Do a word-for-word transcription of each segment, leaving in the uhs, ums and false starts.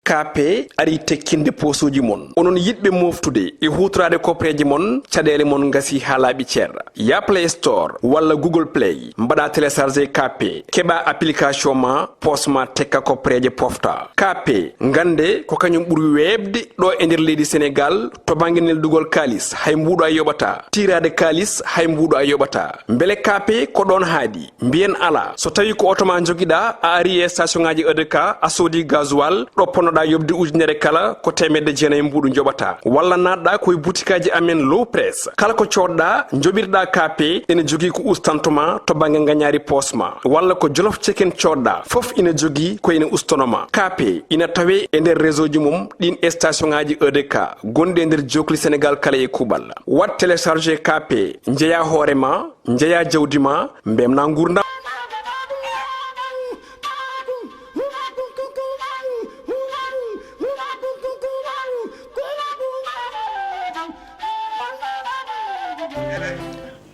Kaape arii tekkinde poosuuji mon. Onon yiɗɓe mooftude e huutoraade koppereeje mon, caɗeele mon ngasii haa laaɓi cer. Yah Play Store walla Google Play, mbaɗaa télécharger Kaape, keɓaa application ma, poos ma tekka koppereeje pofta. Kaape, ngannde ko kañum ɓuri weeɓde ɗo e nder leydi Senegaal to bannge neldugol kaalis, hay mbuuɗo a yoɓataa. Tiiraade kaalis, hay mbuuɗo a yoɓataa. Mbele Kaape ko ɗoon haaɗi? Mbiyen alaa. So tawii ko oto ma njogiɗaa, a arii e station ŋaaji E D K, a soodii gasoil, ɗo ponnoɗaa yoɓde ujunere kala, ko teemedde jeenayi mbuuɗu njoɓataa. Walla naatɗaa ko e butikaaji amen Low Press. Kala ko coodɗaa, njoɓirɗaa Kaape, ene jogii ko ustantoo ma to bannge ngañaari poos ma. Walla ko Jolof Chicken coodɗaa, fof ina jogii ko ina ustanoo ma. Kaape ina tawee e nder réseau ji mum ɗiin e station ŋaaji E D K gonɗi e nder jookli Senegaal kala e kuuɓal. Waɗ télécharger Kaape, njeyaa hoore ma, njeyaa jawdi ma, mbeltinaa nguurndam.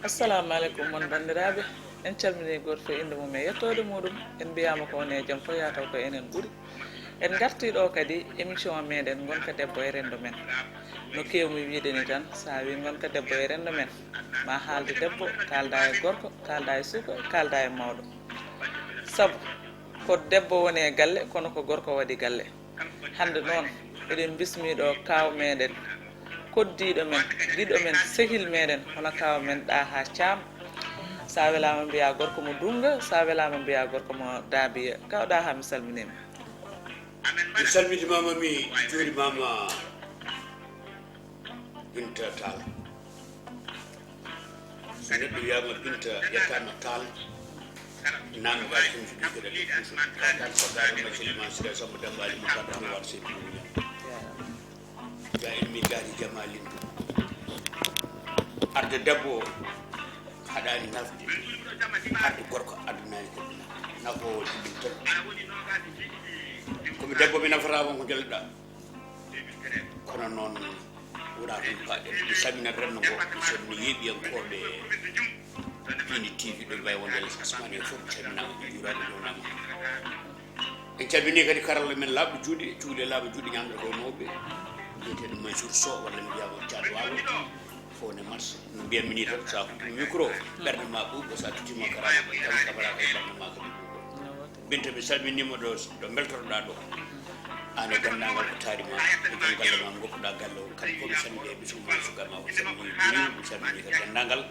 Assalamu aleykum, mon banndiraaɓe. En calminii gooto fof innde mum e yettoode muɗum. En mbiyaama ko woni e jam fof, yaa taw ko enen ɓuri. En ngartii ɗo kadi émission meɗen Ngonka Debbo e Renndo Men. No keewmi wiyde ni tan, so a wii Ngonka Debbo e Renndo Men, ma haalde debbo, kaalda e gorko, kaalda e suka, kaalda e mawɗo. Sabu ko debbo woni e galle, kono ko gorko waɗi galle. Hannde noon, eɗen mbismii ɗo kaaw meɗen, koddiiɗo men, giɗo men, sehil meɗen, hono kaaw men Ɗaha Caam. So a welaama mbiyaa gorko mo Dunnga, so a welaama mbiyaa gorko mo Daabiya. Kaaw Ɗaha, mi salminiima. Mi salmitimaama, mi juurimaama, Binta Taal. So neɗɗo wiyaama Binta, yettaama Taal, naamndaaki ɗum so ɓii geɗal e Fuuta. Taal ko gaare Macel ma Sira Samba Demba Ali mo Fadda Anwar Seydi Muña. Ya en mi gaari jama lindu. Arde debbo haɗaani nafde. Arde gorko addunaani ko nafoowo ɗum tan. Ko mi debbo, mi nafataa won ko jolɗa. Kono noon, wonaa ɗum kaaɗen. Mi salminat renndo ngo, mi salmini yeeɓiyankooɓe Pindi T V ɗo mbayi wonde les asmani e fof, mi salminaama, mi juuraama, mi juuraama. En calminii kadi karalla men laaɓɗo juuɗe, cukalel laaɓɗo juuɗe, ñaamre koye mawɓe, biyeteeɗo Mansour Sow, walla mi wiyaama Caat Waalo, fof ne marche. No mbiyatmi nii tan, so a huɓɓiima micro, ɓernde ma ɓuuɓa, so a tottiima karaama, tan kabara kadi ɓernde ma kadi ɓuuɓa. Binta, mi salminiima ɗo, ɗo mbeltoto-ɗaa ɗo. Aan e denndaangal ko taari ma, e joom galle ma, ngoppuɗaa galle o, kamɓe fof mi salmini e bismillah, suka ma, o salmini, juuriima, mi salmini kadi denndaangal.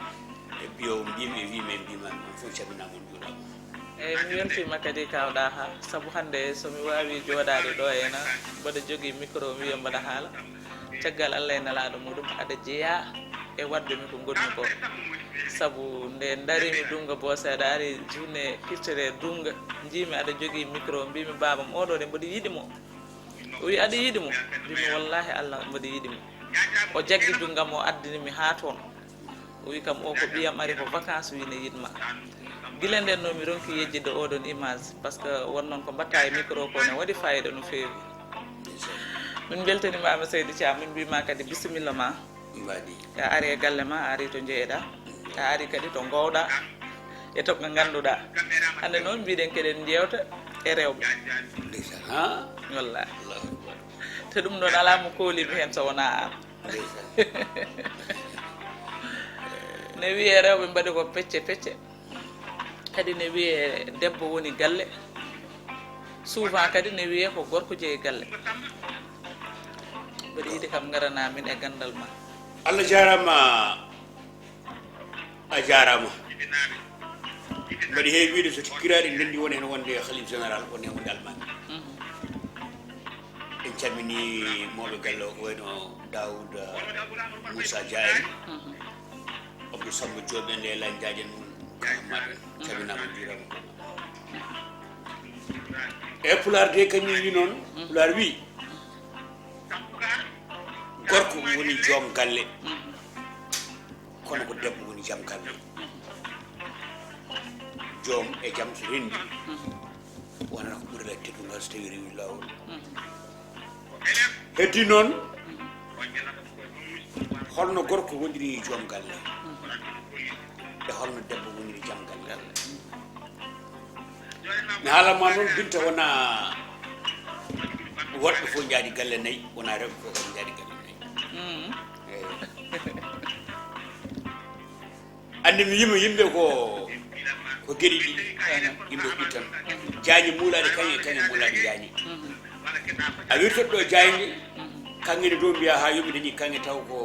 E mbiyo mbiimi e wiimi e mbiima, on fof calminaama, on njuuraama. Eeyi, mi weltiima kadi, Kaaw Ɗaha, sabu hannde so mi waawii jooɗaade ɗo ena, mbaɗa jogii micro, mbiya mbaɗa haala. Caggal Allah e nelaaɗo muɗum, aɗa jeyaa e waɗde mi ko ngonmi ko. Sabu nde ndariimi Dunnga Boose, aɗa ari journée culturelle Dunnga, njiimi aɗa jogii micro, mbiimi, "Baaba, oɗo de mboɗo yiɗi mo." O wi, "Aɗa yiɗi mo?" Mbimi, "Wallaahi Allah, mboɗo yiɗi mo." O jaggi junngam, o addani mi haa toon. O wi kam, "O ko ɓiyam, ari ko vacances, wi ne yiɗ ma." Gila nden noon, mi ronki yejjitde oɗon image, par ce que won noon ko mbaɗta e micro ko ne waɗi faayiida no feewi. Min mbeltaniima ma, Seydi Thiam, min mbiima kadi bisimilla ma. Mbaɗi. A ari e galle ma, a ari to njeyeɗaa, a ari kadi to ngoowɗaa e to ko ngannduɗaa. Hannde noon mbiɗen keɗen njeewta e rewɓe. Ndeysaan, ha? Wallaahi. Allahu akbar. Te ɗum ɗoon alaa mo kooliimi heen so wonaa aan. Ndeysaan. Ne wiyee rewɓe mbaɗi ko pecce pecce. Kadi ne wiyee debbo woni galle. Souvent kadi ne wiyee ko gorko jeyi galle. Mbeɗa yiɗi kam ngaranaa min e ganndal ma. Allah jaaraama, a jaaraama. Mbeɗa heewi wiyde so tikkiraɗe ndenndi won heen wonde Khalif Général, won heen wonde Almaami. Mhm. En calminii mawɓe galle o ko wayno Daouda Moussa Dia en. Mhm. Abdou Samba Diop en, Leela Ndiaye en, Karamat en, calminaama, njuuraama. E Pulaar de kañum wi noon, Pulaar wi, gorko woni joom galle, kono ko debbo woni jam galle. Joom e jam so renndi, wonata ko ɓuri la teddungal so tawi rewi laawol. Heddi noon, holno gorko woniri joom galle? E holno debbo woniri jam galle? Mi haalan ma noon, Binta, wona Worɓe fof njaadi galle nayi, wonaa rewɓe fof kadi njaadi galle nayi. Mm. Eey. Anndi mi yima yimɓe ko, ko geɗe ɗiɗi. Aha. Yimɓe ko ɗiɗi tan. Jaañe muulaaɗe kaŋŋe, kaŋŋe muulaaɗe jaañe. Mhm. A wirtoto ɗo jaañe, mhm, kaŋŋe ne dow mbiya haa yumɓe dañi kaŋŋe taw ko,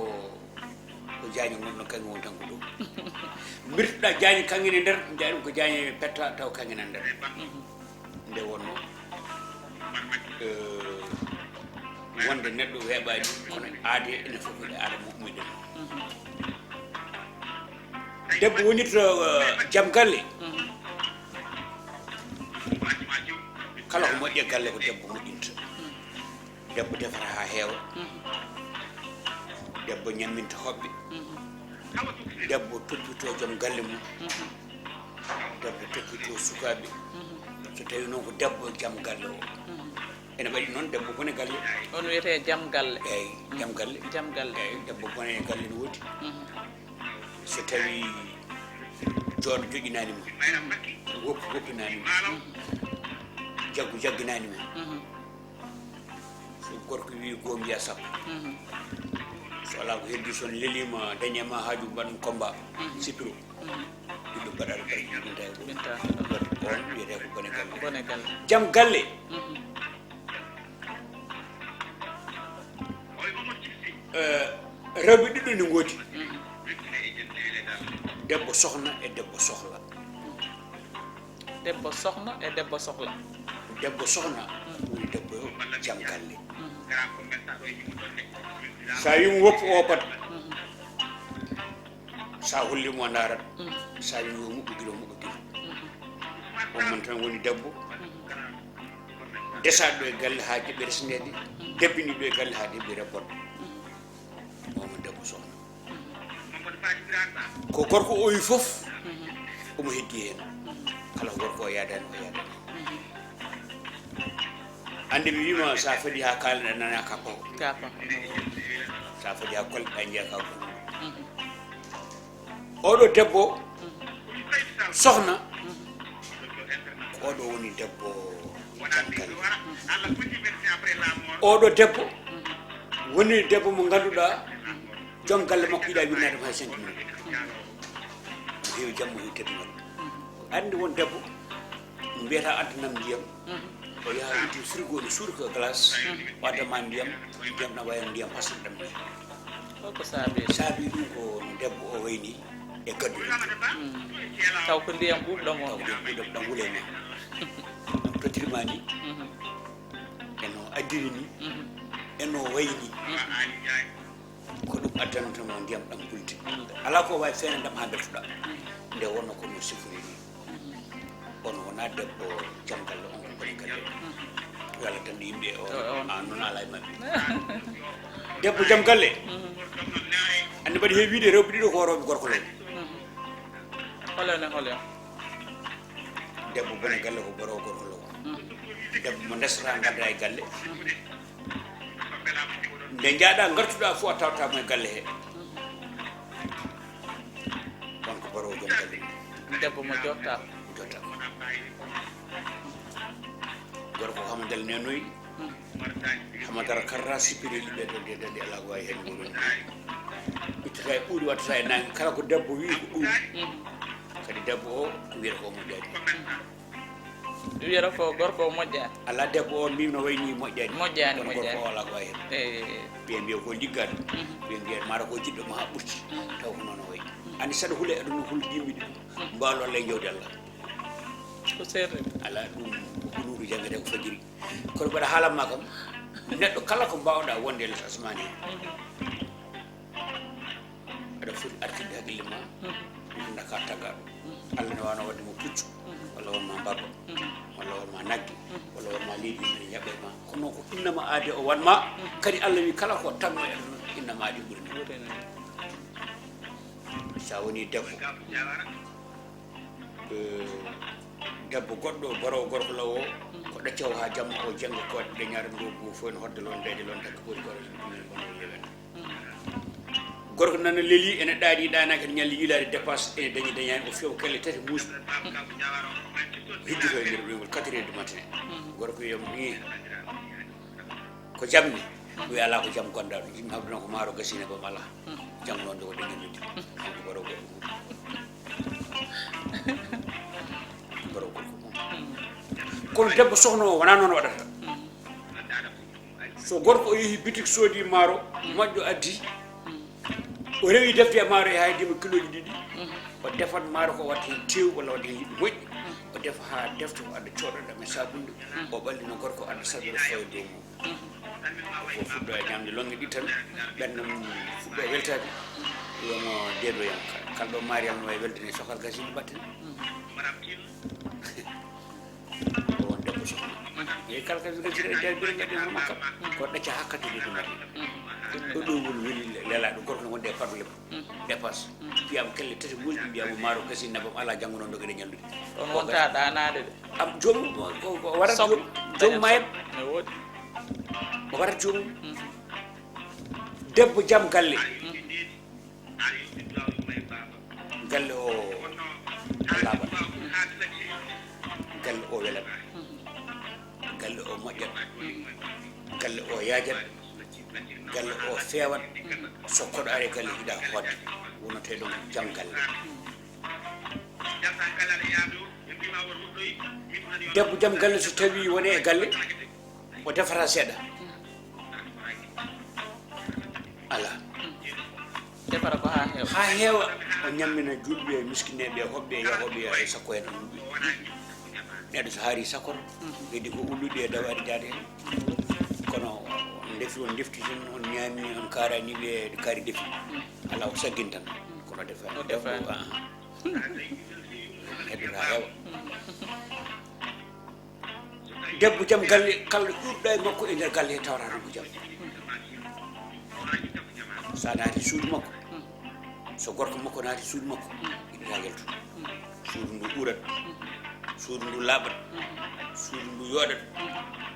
ko jaañe ngonno kaŋŋe won tan ko dow. Mbirtoɗa jaañe kaŋŋe ne nder, mbiya ɗum ko jaañe petta taw kaŋŋe nan nder. Mhm. Nde wonno, eh, wonde neɗɗo weeɓaani, kono aade ene fof ko e aada mo ummiɗen. Debbo wonirta, eh, jam galle. Kala ko moƴƴi e galle ko debbo moƴƴinta. Debbo defata haa heewa. Debbo ñamminta hoɓɓe. Debbo toppito jom galle mum. Debbo toppito sukaaɓe. So tawi noon ko debbo jam galle o. Ene waɗi noon debbo bone galle. On wiyetee jam galle. Eeyi, jam galle. Jam galle. Eeyi, debbo bone galle no woodi. Mhm. So tawi jooɗo joƴƴinaani ma, woppu woppinaani ma, jaggu jagginaani ma. Mhm. So gorko wii goo mbiya sappo. Mhm. So alaa ko heddi, so on leliima, dañi e ma haaju, mbaɗon combat. Mhm. Sipiro. Mhm. Ɓiɗɗo mbaɗaɗo barki ɗum tawi ɗum. Ɗum tawi. Ɗum waɗi on wiyetee ko bone galle. Bone galle. Mhm. Eh, rewɓe ɗiɗo ne ngoodi. Mhm. Debbo sohna e debbo sohla. Debbo sohna e debbo sohla. Debbo sohna, mhm, woni debbo jam galle. Mhm. So a wii mo woppu o pat, mhm, so a holli mo o ndaarat. Mhm. So a wii mo muɓɓo gilo, muɓɓo gilo. Mhm. On man tan woni debbo. Mhm. Desaɗo e galle haa jaɓi resndeede, mhm, debbiniɗo e galle haa jaɓi rebborde. Mhm. Omo debbo sohna. Ko gorko o wi fof, mhm, omo heddi heen. Mhm. Kala ko gorko o yaadaani, o yaadaani. Mhm. Anndi mi wiima, so a fadi haa kaalaɗa, nana ka paw. Ka paw. So a fadi haa kolleɗa, njiya ka gungu. Mhm. Oɗo debbo, mhm, sohna, mhm, ko oɗo woni debbo jam galle. Oɗo debbo, mhm, woni debbo mo ngannduɗaa, joom galle makko yiɗaa winnaade mo hay cinq minutes. Mo heewi jam, mo heewi teddungal. Anndi won debbo, mbiyata addanam ndiyam, mhm, o yaha itti frigo ne suuɗa ko glace, mhm, o adda ma ndiyam, ndiyam na wayno ndiyam hasata ɗam ni. Holko saabi? Saabi ɗum ko no debbo o wayni e gaddu. Mm. Taw ko ndiyam ɓuuɓɗam o. Taw ko ndiyam ɓuuɓɗam ɗam wule ma. Ɗam tottirma ni. Mhm. E no addiri ni. Mhm. E no wayni. Mhm. Ko ɗum addanta mo ndiyam ɗam bulde. Bulde. Alaa ko waawi feewnande ɗam haa beltoɗaa. Mhm. Nde wonno ko no sifori ni. Kono wonaa debbo jam galle, on ko bone galle. Yo Allah tan yimɓe o, o, on. Aan noon alaa e maɓɓe. Debbo jam galle. Mhm. Anndi mbaɗi heewi wiide rewɓe ɗiɗo ko worooɓe gorko law. Mhm. Hol en e hol en? Debbo bone galle ko boroowo gorko law. Mhm. Debbo mo ndesata ngadda e galle. Mhm. Nde njaaɗa ngartuɗa fof a tawata mo e galle he. Mhm. On ko borowo jom galle. Debbo mo jotta. Jotta. Gorko ko Hamadal nenoyi. Hmm. Hamadara karra sipiri liɓe ɗo de de ala ko wawi hen ngol. Ittata e ɓuuɗi wattata e nangi kala ko debbo wi ko ɗum. Hmm. Kadi debbo o ko wiyata ko moƴƴani. Hmm. Wiyata ko gorko o moƴƴaani. Alaa debbo o mbimi no wayni moƴƴaani. Moƴƴaani, kono gorko moƴƴaani. O alaa ko wayi heen. Eh. Ɓe mbiya ko liggaɗo. Mhm. Ɓe mbiya mara ko jiɗɗo ma haa ɓurti. Mhm. Taw ko noon o wayi. Mhm. Anndi saɗa hula e aduna hul dimmiɗi. Mhm. Mbaalo Allah e jawdi Allah. Ko seerre. Alaa ɗum ko kunuuɗo janngete ko fajiri. Kono mbaɗa haalan ma kam. Neɗɗo kala ko mbaawɗa wonde e les asmaani. Mhm. Aɗa foti artirde haqqille ma, mhm, ngannda ka tagaɗo. Mhm. Allah ne waawno waɗde mo puccu, mhm, walla won ma mbabba, mhm, walla won ma nagge, mhm, walla won ma leydi, ene ñaɓɓe ma. Kono ko innama aade o wan ma, mhm, kadi Allah wi kala ko tagno e aduna, innama aade ɓuri ni. Ɓuri ni. Sa woni debbo, eh, debbo goɗɗo, borowo gorko law o, mhm, ko ɗaccawo ha jamma o jannga ko waɗde ñaare ngo, ngo fof ene hodde lon, deeƴe lon, takka koori koore, ɗum en bono yewen. Gorko nana leli, ene ɗaaɗi, ɗaanaaki, ene ñalli yiilaade dépasse, ene dañi, dañaani, o fewa kelle tati muusi. Hijjoto e nder ɗoyngol quatre heures du matin. Gorko wiya mo, "Ih, Ko jam ni? O wi alaa ko jam gonɗaa ɗum. Yimɓe haɓduna ko maaro gasiina bam alaa. Janngo noon nde ko ɗen ñamlude. Kanko baro gorko. Baro gorko. Kono debbo sohna o wonaa noon waɗata. So gorko o yehi bitik soodi maaro, moƴƴo addi, o rewi defte e maaro e hay dima kilooji ɗiɗi, o defat maaro ko waɗta heen tew walla waɗta heen liɗɗi moƴƴi, o defa haa defta o adda coodoɗam e sabunde, o ɓallina gorko adda sabunde fooy dow mum. Ko fuɗɗo e ñamde longge ɗiɗi tan, ɓenndam fuɗɗo weltaade, wiyamo deedoyam, kala ɗo maariyam no wawi weldene sokal gasini batten. Ko won debbo sohna. Eyi, kala kadi ko resira e nder biro mbaɗen mo makka. Ko ɗacca hakkatude ɗum waɗi. Ɗo ɗowol weli lelaaɗo gorko no wonde e problème. Dépense. Mbiyama kelle tati moƴƴi, mbiyama maaro gasi nabam ala janngo noon dogere ñallude. On wonta ɗaanaade de. Am joom ko, ko warat joom, joom mayat. Ne woodi. O warat joom. Debbo jam galle. Galle o laaɓat. Galle o welat. Galle o moƴƴat. Galle o yaajat. Galle o feewat. So koɗo ari galle yiɗa hoɗde. Wonate ɗum jam galle. Debbo jam galle so tawi woni e galle, o defata seeɗa. Alaa. Defata ko haa heewa. Haa heewa, o ñammina juulɓe e miskineeɓe e hoɓɓe e yahooɓe e sakko en ɗum. Neɗɗo so haari sakko, heddi ko ullude e dawaade jaade heen. Kono on ndefi, on ndefti tan, on ñaami, on kaarani ɓe kaari defi. Alaa, o saggin tan. Kono defa, o defa. Debbo, ah. Heddora heewa. Debbo jam galle, kala ɗo ƴuurɗa e makko e nder galle he tawata tan ko jam. So a naati suudu makko, so gorko makko naati suudu makko, yiɗata yaltu. Suudu ndu ɓurat, suudu ndu laaɓat, suudu ndu yooɗat,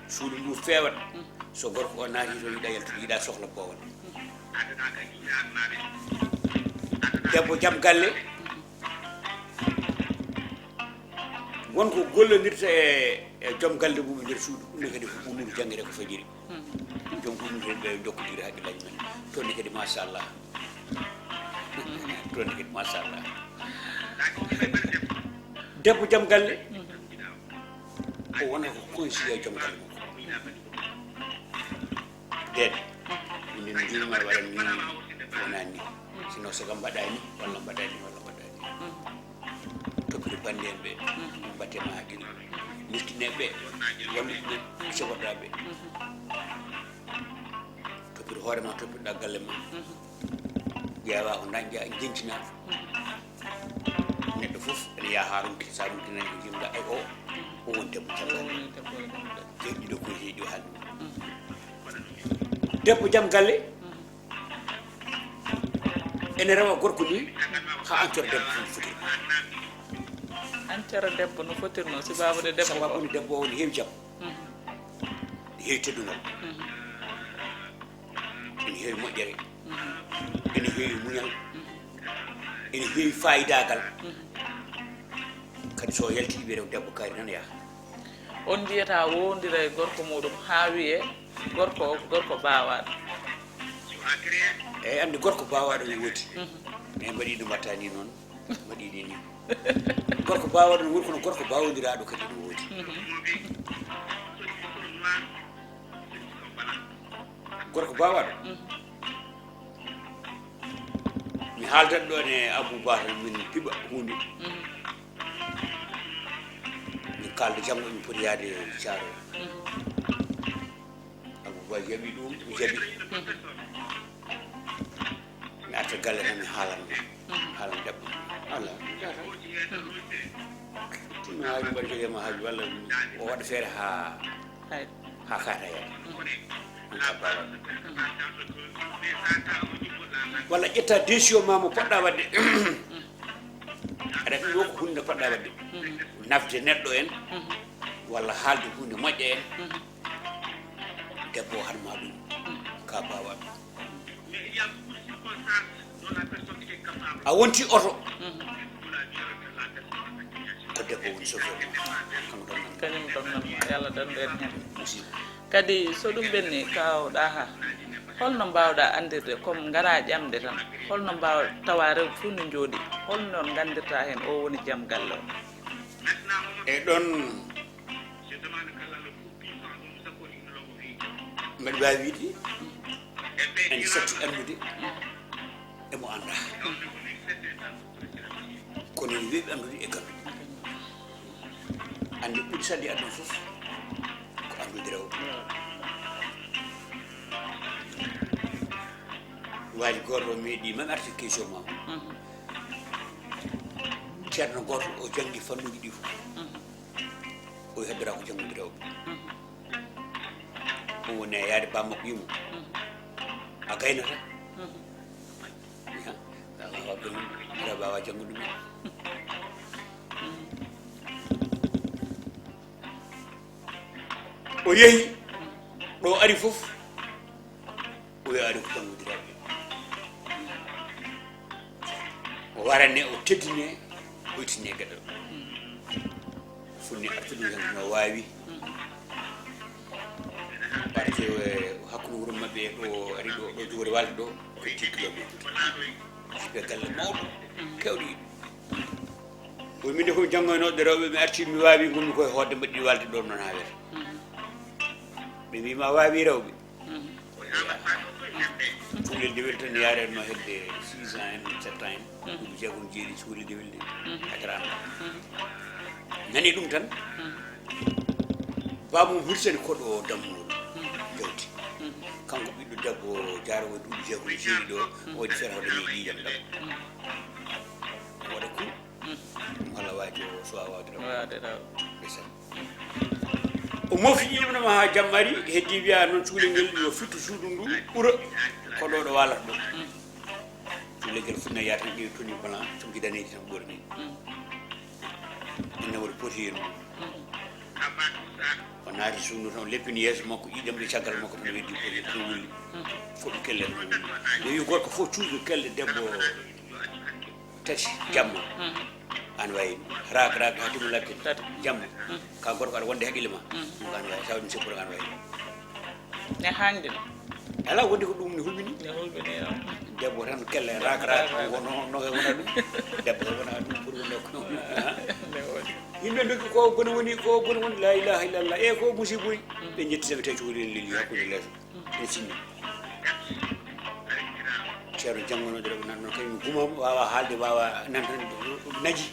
suudu ndu feewat. So gorko o naati toon yiɗa yaltude, yiɗa sohla boowal. Debbo jam galle, won ko gollondirta e, e joom galle mum e nder suudu, ɗum ne kadi ko ɓulnude janngere ko fajiri. Joom ɓulnude ɓe njokkondiri hakkillaaji men. Toon ne kadi machallah. Toon ne kadi machallah. Debbo jam galle, o wona ko conseiller joom galle makko. Deede, minen njuuma waɗan ni wonani ni. Sino saka mbaɗa ni, walla mbaɗa ni, walla mbaɗa ni. Toppito bannde en ɓe, mbatte ma hakkille. Miskineeɓe ɓe, wallude ɓe, soborɗa ɓe. Toppito hoore ma, toppitoɗa galle ma. Ƴeewa ko dañƴa, jeñtina. Neɗɗo fof ene yaha haa ronki, so a ronkinani ko jimɗa e o, o woni debbo jam galle. Jeeɗiɗo ko jeeɗiɗo haalde. Debbo jam galle, ene rewa gorko ni, haa ancora debbo fof no fotirno. Ancora debbo no fotirno, sababu nde debbo, sababu nde debbo o ne heewi jam. Ne heewi teddungal. Ene heewi moƴƴere. Ene heewi muñal. Ene heewi faayidaagal. Kadi so yalti ɓe rew debbo kayri tan yaha. On mbiyata wowndira e gorko muɗum haa wiye gorko o ko gorko baawaaɗo. Eyi, anndi gorko baawaaɗo ne woodi. Mais mbaɗi ɗum watta ni noon. Mbaɗi ni ni. Gorko baawaaɗo ne woodi, kono gorko baawondiraaɗo kadi ne woodi. Gorko baawaaɗo. Mi haaldat ɗoon e Abou Ba tan, min piɓa huunde. Min kaalda janngo emin poti yahde Caaroy. Abou Ba jaɓi ɗum, mi jaɓi. Mi arta galle tan mi haalan ma. Haalan debbo. Allah, jaata. Tinno haaju mbaɗa jogee ma haaju walla o waɗa feere haa, haa kaata yaade. Walla ƴetta décision ma mo poɗɗa waɗde. Aɗa anndi ɗo ko huunde nde poɗɗa waɗde. Nafde neɗɗo en, walla haalde huunde moƴƴa en. Debbo o haɗ ma ɗum, ka baawaaɗo. A wonti oto. Ko debbo woni chauffeur. Kanko tan nan. Kañum tan nan. Yalla dandu en heen. Musidɗo. Kadi, so ɗum ɓenni, Kaaw Ɗaaha, holno mbaawɗaa anndirde, comme ngaraa ƴamde tan, holno mbaaw-, tawa rewɓe fof no njooɗii, holno nganndirtaa heen o woni jam galle o? E ɗon, mbeɗa waawi wiide, en satti anndude, emo anndaa. Kono ene weeɓi anndude e ganduɗe. Annde ɓuri sannde e aduna fof ko anndude rewɓe. Waali gooto o meeɗi, même article question ma. Ceerno gooto o janngi fannuuji ɗi fof. O heddora ko janngude rewɓe. O woni e yaade bammakko yimo. A gaynata. Awa janngude ɗum. O yehi ɗo ari fof. O wiya ari ko janngude rewɓe. O warane, o teddine, o ittine geɗal. Funni artude ɗum hen no waawi. Parce que hakkunde wuro maɓɓe ɗo ari ɗo, ɗo jogori walde ɗo, ko dix kilomètre. Jippe galle mawɗo, kewɗo yiɗi. Ko min de ko janngoynooɓe rewɓe, mi arti mi waawi, ngonmi koye hoodde mbaɗi walde ɗo noon haa weta. Ɓe mbi ma waawi rewɓe. Cukalel dewel tan yaare no hedde six ans en, sept ans en. Duuɓi jeegom jeeɗi cukalel dewel de. Hakiraano. Nani ɗum tan. Baabum Hurseni koɗo dammuwol jawdi. Kanko ɓiɗɗo debbo jaarowo duuɓi jeegom jeeɗi ɗo, o waɗi feere hoɗo mi ɗiɗam ɗam. Waɗa ku. Ɗum Allah waji o suwa wawde rewde. Wawde rewde. Ndeysaan. O mofti ƴiiƴam ɗam haa jam ari, heddi wiya noon cukalel ngel yo fittu suudu ndu ɓura ko ɗo ɗo waalata ɗo. Cukalel ngel funna yaata tan ƴeewi toni blanc, conki daneeji tan ɓoorni. Inna waɗi poti heen. O naati suudu tan, o leppini yeeso makko, ƴiiƴam ɗe caggal makko tan, o weddi poti tan wulli. Fof ɗum kelle tan wulli. Nde wi gorko fof cuusu kelle debbo tati jamma. An wayi rak rak ha timo lakke tati jamma. Ka gorko aɗa wonde haqqille ma. Ɗum an wayi saw ɗum seppuɗo an wayi. Ne hangde ɗum. Ala wonde ko ɗum ne hulɓini. Ne hulɓini o. Debbo tan kelle rak rak. Wono no wona ɗum. Debbo wona ɗum pour wonde ko. Ne woni. Yimɓe dokki ko bone woni, ko bone woni, la ilaha illallah, e ko musiboy. Ɓe jetti tawi tawi cukalel leli hakkunde leeso. Ene sinni. Ceerno janngonooɗo rewɓe nan noon, kañum gumam waawa haalde, waawa nan tan naji.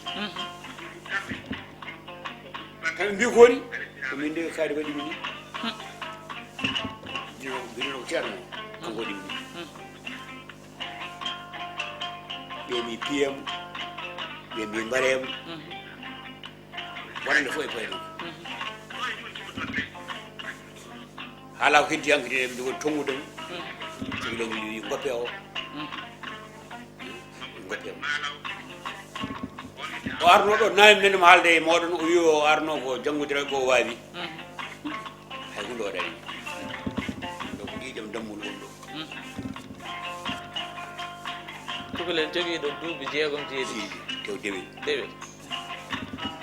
Kamɓe mbi ko woni, ko min de kaari waɗi min ni. Dino, dino ko ceerno, kanko waɗi min ni. Ɓe mbi piyam, ɓe mbi mbarem. Wonande fof e payɗum. Haala ko heddi hankadi eɓe jogori tonngude mo. Jogiɗo mo wi goppe o. Goppe o. O arno ɗo nawi men mo haalde e moɗon, o wi o arno ko janngude rewɓe o wawi. Hay hunde o dañi. Ɗo ko ƴiiƴam dammol woni ɗo. Cukalel jogiiɗo duuɓi jeegom jeeɗi. Tew dewel. Dewel.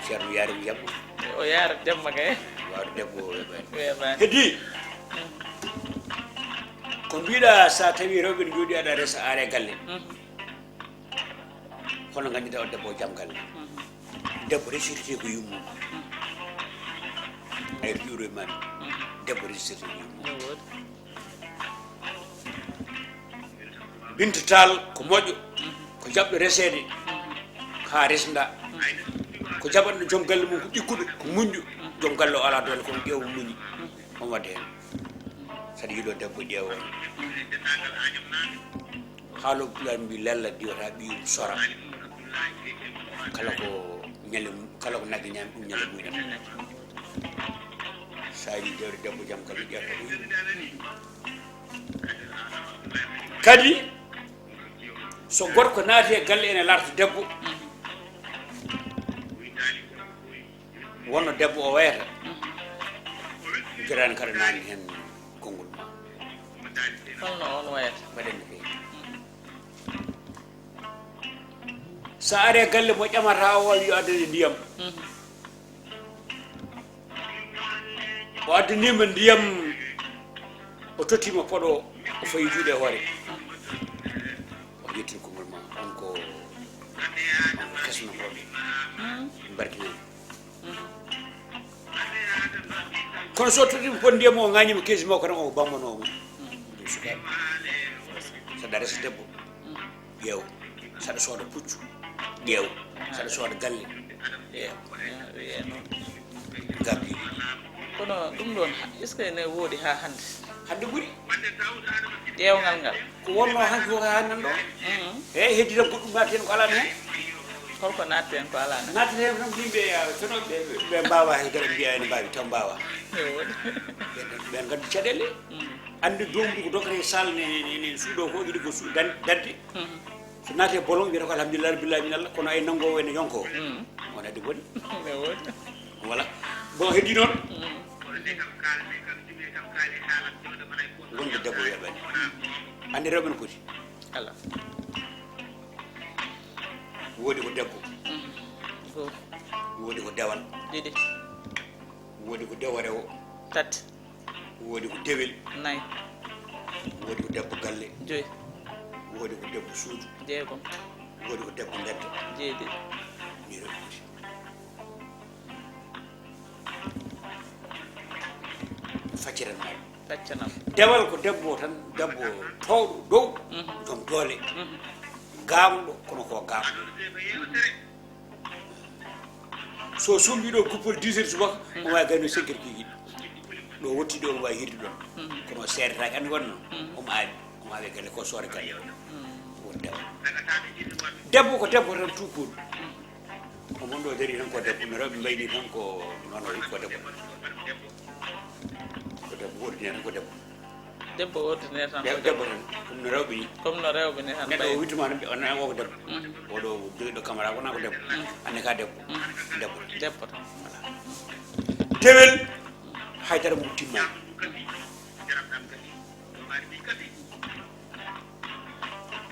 Ceerno yaari ko jamma. O yaara jamma kay. Waawde debbo o weeɓaani. Weeɓaani. Heddi. Ko mbiɗa sa tawi rewɓe ne jooɗi aɗa resa are galle. Kono nganndirɗaa o debbo o jam galle. Debbo resirte ko yummum. Ay juuro e mami. Debbo resirte ko yummum. No woodi. Binta Tall ko moƴƴo, ko jaɓɗo reseede, haa resnda. Ko jaɓanɗo joom galle mum ko ɗikkuɗo, ko muñƴo. Joom galle o alaa doole, kono ƴeewa muñi, on wadde heen. Saɗa yiɗo debbo ƴeewa on. Haalooɓe Pulaar mbi lella diwata ɓiyum sora. Kala ko ñande, kala ko nagge ñaami ɗum ñande mum ñande. Sa yiɗi dewde debbo jam kadi ƴetta ko yiɗi. Kadi so gorko naati e galle ene larta debbo, wonno debbo o wayata. Joɗani kaɗa nani hen konngol ma. Holno on wayata? Mbaɗen no feewi. Sa ari e galle mo ƴamata o, wawi yo addane ndiyam. O addanima ndiyam, O tottiima poɗo o, o fayi juuɗe e hoore. O yettin konngol ma, on ko, on ko kesno hoore. Mbarkinani. Kono so tottiima poɗo ndiyam o ŋaañiima keesi makko tan, o bambanoo mo. Ɗum sukaaɓe. Saɗa resa debbo, ƴeew. Saɗa sooda puccu, ƴeew. Saɗa sooda galle, ƴeew. Gabji. Kono ɗum ɗoon, est-ce que ne woodi haa hannde? Hannde ɓuri. Ƴeewngal ngal. Ko wonnoo hanki ko haa nan ɗo. Mhm. Eeyi, heddi tan goɗɗum naati heen ko alaa heen. Holko naati heen ko alaa heen? Naati heen tan ko yimɓe, ah, kono ɓe, ɓe, ɓe mbaawaa heen, kadi mbiya ene mbaawi, taw mbaawaa. Ɓeen, ɓeen ngaddi caɗeele. Mhm. Anndi doomdu ko dokre sal ne, ne, ne suuɗo ko, yiɗi ko su-, dan-, dadde. Mhm. So naati e bolon, wiyata ko alhamdulillah, rabbil alamin Allah, kono ay nanngoowo ene yonko. Mhm. Wona de boni. Ne woodi. Voilà. Bon, heddi noon. Mhm. Wonde debbo weeɓani. Anndi rewɓe no poti? Ala. Woodi ko debbo. Mhm. Gooto. Woodi ko dewal. Ɗiɗi. Woodi ko dewo rewo. Tati. Woodi ko dewel. Nayi. Woodi ko debbo galle. Joyi. Woodi ko debbo suudu. Jeegom. Woodi ko debbo mbedda. Jeeɗiɗi. Ni rewɓe poti. Facciren ma. Faccanam. Dewal ko debbo tan, debbo toowɗo dow, mhm, joom doole. Mhm. Gaamɗo, kono ko gaamɗo. So sumbi ɗo guppol dix heures subaka, mhm, omo waawi gayno cinq heures kikiɗe. Ɗo wotti ɗo, omo waawi hirde ɗon. Mhm. Kono o seedataake, anndi wonno, mhm, omo aawi, omo aawi galle ko soore galle. Mhm. Won dewal. Debbo ko debbo tan tout court. Omo ɗo dari tan ko debbo, no rewɓe mbayni tan ko noon o ko debbo. Ko debbo, ordinaire tan ko debbo. Debbo ordinaire tan ko debbo. Debbo tan, comme no rewɓe ni. Comme no rewɓe ni tan. Neɗɗo o wittuma tan, o nana o ko debbo. Mhm. Oɗo jogiɗo caméra, wona ko debbo. Mhm. Anne ka debbo. Mhm. Debbo. Debbo tan. Voilà. Dewel, haydara mum timmaani.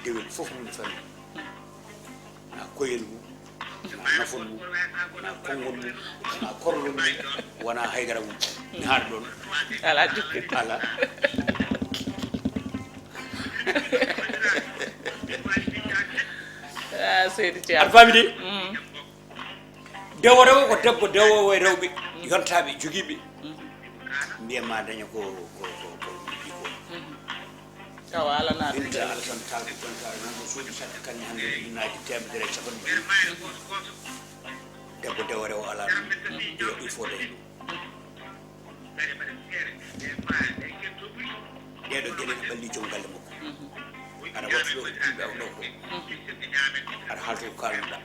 Dewel fof mum fami. Wona koyel mum, wona nafol mum, wona konngol mum, wona korlol mum, wona haydara mum. Mi haɗa ɗon. Ala jikki. Ala. Ah, seydi Thiam. Aɗa faami de? Mm. Dewo rewo ko debbo dewo e rewɓe, mm, yontaaɓe, jogiiɓe. Mm. Mbiyen ma daña ko, ko, ko, ko, ko. Mm. Tawa alanaade. Min tan, Allah tan kaalɗo jonta, nan ko suudu saɗɗa kañum hannde ujunnaaji teemedere e capanɗe ɗiɗi. Debbo dewo rewo alaa ɗum. Yo il faut daña ɗum. Ɗeeɗo geɗe ne ɓalli joom galle makko. Aɗa waɗta ɗo ko ɗiɗi aw ɗo ko. Aɗa haalta ko kaalnuɗa.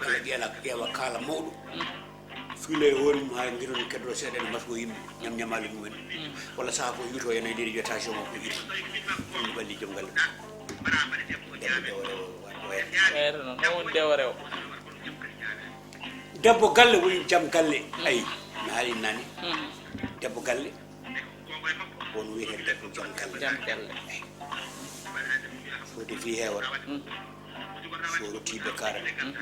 Walla ƴeela, ƴeewa kaala mawɗo. Fiila e hoore mum haa ngiron keddo seeɗa ene masgo yimɓe, ñam ñamaali mumen. Walla sahaa fof yuto ene e leydi wiyata jomo ko iri. Ɗum ɓalli joom galle. Debbo dewo rewo wayata. Wayata noon, ɗum woni dewo rewo. Debbo galle woni jam galle. Ayi, mi haali nani. Mm. Debbo galle. Won wiyetee debbo jom galle. Jom galle. Foti fii heewata. Mm. So ruttiiɓe kaara. Mm.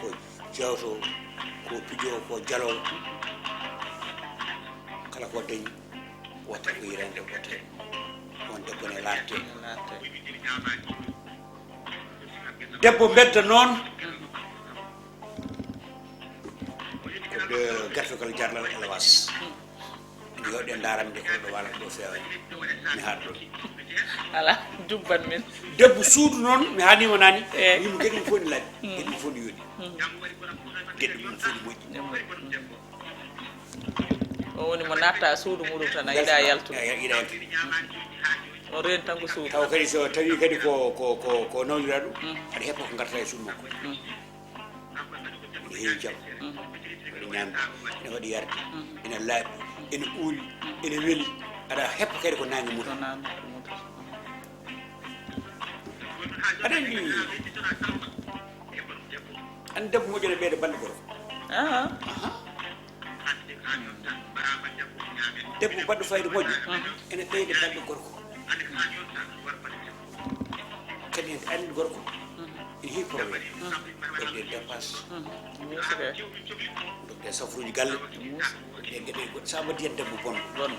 Ko jewto, ko pijo, ko jalo. Kala ko dañi, wota ko yirande, wota. On debbo ne laarte. Laarte. Debbo mbedda noon. Mm. Ko de gartugal jarlal élevage. Ene yooɗe ndaram de ko ɗo wala ko ɗo feewa. Mi haɗa ɗon. Ala, jubban min. Debbo suudu noon, mi haanima nani. Eh. Yimɓe geɗe mum fof ne laaɓi. Mm. Geɗe mum fof ne yooɗi. Mm. Geɗe mum fof ne moƴƴi. Mm. O woni mo natta suudu muɗum tan, a yiɗa yaltude. A yiɗa yaltude. O reeni tan ko suudu. Taw kadi so tawi kadi ko, ko, ko, ko nawliraɗo, mm, aɗa heppa ko garta e suudu makko. Mm. Ene heewi jam. Mm. Ene ñaami, ene waɗi yarde, mm, ene laaɓi, ene uuli, ene weli. Aɗa heppa kadi ko naange mutata. Ko naange mutata. Aɗa anndi, anndi debbo moƴƴo ne ɓeyda balɗe gorko. Aha. Aha. Debbo baɗɗo fayida moƴƴo, mm, ene ɓeyda balɗe gorko. Kadi en anndi gorko, mm, ene heewi problème. Mm. Dogde dépense. Mm. Muusi kay. Dogde safruuji galle. Muusi. Dogde geɗe goɗɗe. Sa waddi hen debbo bonɗo. Bonɗo.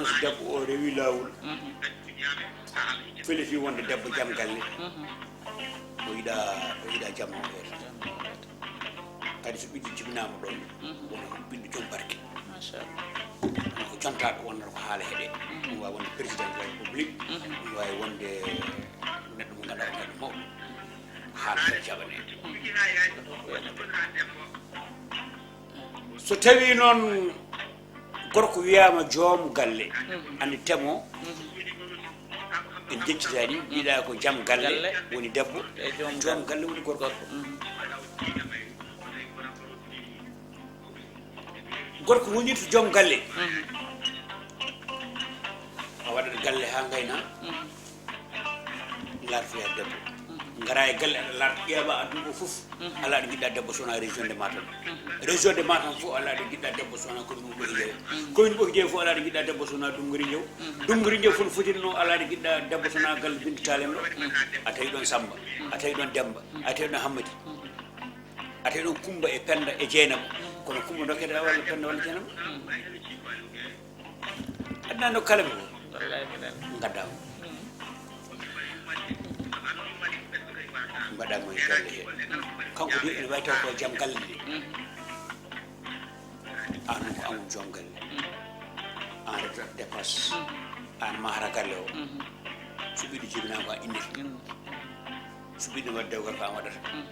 noon so debbo o rewi laawol, mhm, fellitii wonde debbo jam galle, mhm, o yiɗa, o yiɗa jam o heeta. Jam o heeta. Kadi so ɓiɗɗo jibinaama ɗoon, mhm, wona ko ɓiɗɗo joom barke. Machallah. Kono ko jontaaɗo wonnata ko haala heɗe. Mhm. Ɗum waawi wonde président de la République, mhm, ɗum waawi wonde neɗɗo mo ngannduɗaa ko neɗɗo mawɗo. Haala kadi jaɓanee. Mhm. So tawii noon gorko wiyaama joom galle, mhm, anndi temo, mhm, en njeccitaani, mbiɗa ko jam galle, galle, woni debbo, e joom, joom galle, galle woni gorko. Gorko, mhm. Gorko woni to joom galle. Mhm. A waɗat galle haa ngayna. Mhm. Laartoya debbo. Mhm. Ngara e galle aɗa laarta ƴeewa aduna o fof. Mhm. Alaa ɗo njiɗɗa debbo so wonaa région de Matam. Mhm. Région de Matam fof alaa ɗo njiɗɗa debbo so wonaa commune mo Ɓoki Jeewe. Mhm. Commune Ɓoki Jeewe fof alaa ɗo njiɗɗa debbo so wonaa Dum Ngari Njaw. Mhm. Dum Ngari Njaw fof no fotirnoo alaa ɗo njiɗɗa debbo so wonaa galle Binta Taal en ɗo. Mhm. A tawi ɗoon Samba, mhm, a tawi ɗoon Demba, mhm, a tawi ɗoon Hammadi. Mhm. A tawi ɗoon Kumba e Pennda e Jeynaba. Mhm. Kono Kumba dokkete walla Pennda walla Jeynaba. Mhm. Aduna no kala mi woni. Wallaay mbiɗa anndi. Ngaddaa mo. Mm. Mbaɗaa mo e galle he. Kanko de ene wayi taw ko jam galle de. Mm. Aan ko aan woni joom galle. Mm. Aan retta dépense. Mm. Aan mahata galle o. Mm. So ɓiɗɗo jibinaama ko a innete. Mm. So ɓiɗɗo waɗi dewgal ko aan waɗata. Mm.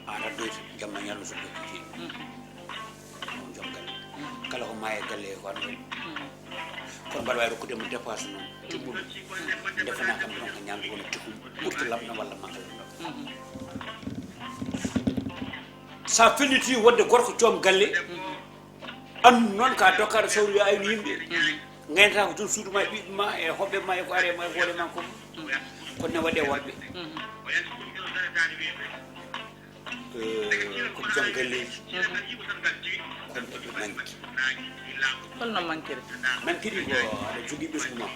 Aan addoyta jamma ñallo so dokkiti. Mm. On joom galle. Mm. Kala ko maayi e galle he ko aan waɗi. Mm. Kono mbaɗa waawi rokkude mo dépense noon. Mm. Timmuɗo. Ndefana kam ɗon ko ñaamdu wona tikum. Ɓurti lamɗam walla makka lamɗam. Mm. Sa felliti wonde gorko joom galle. Mm. Aan noon ka dokkaaɗo sawru yo aynu yimɓe. Mhm. Ngaynata ko joom suudu ma e ɓiɓɓe ma e hoɓɓe ma e ko are ma e hoore ma ko. Mhm. Kono ne waɗe worɓe. Mhm. Eh, ko joom galleeji. Mhm. Kono eɓe manki. Holno mankiri? Mankiri ko aɗa jogii ɓesngu ma. Mhm.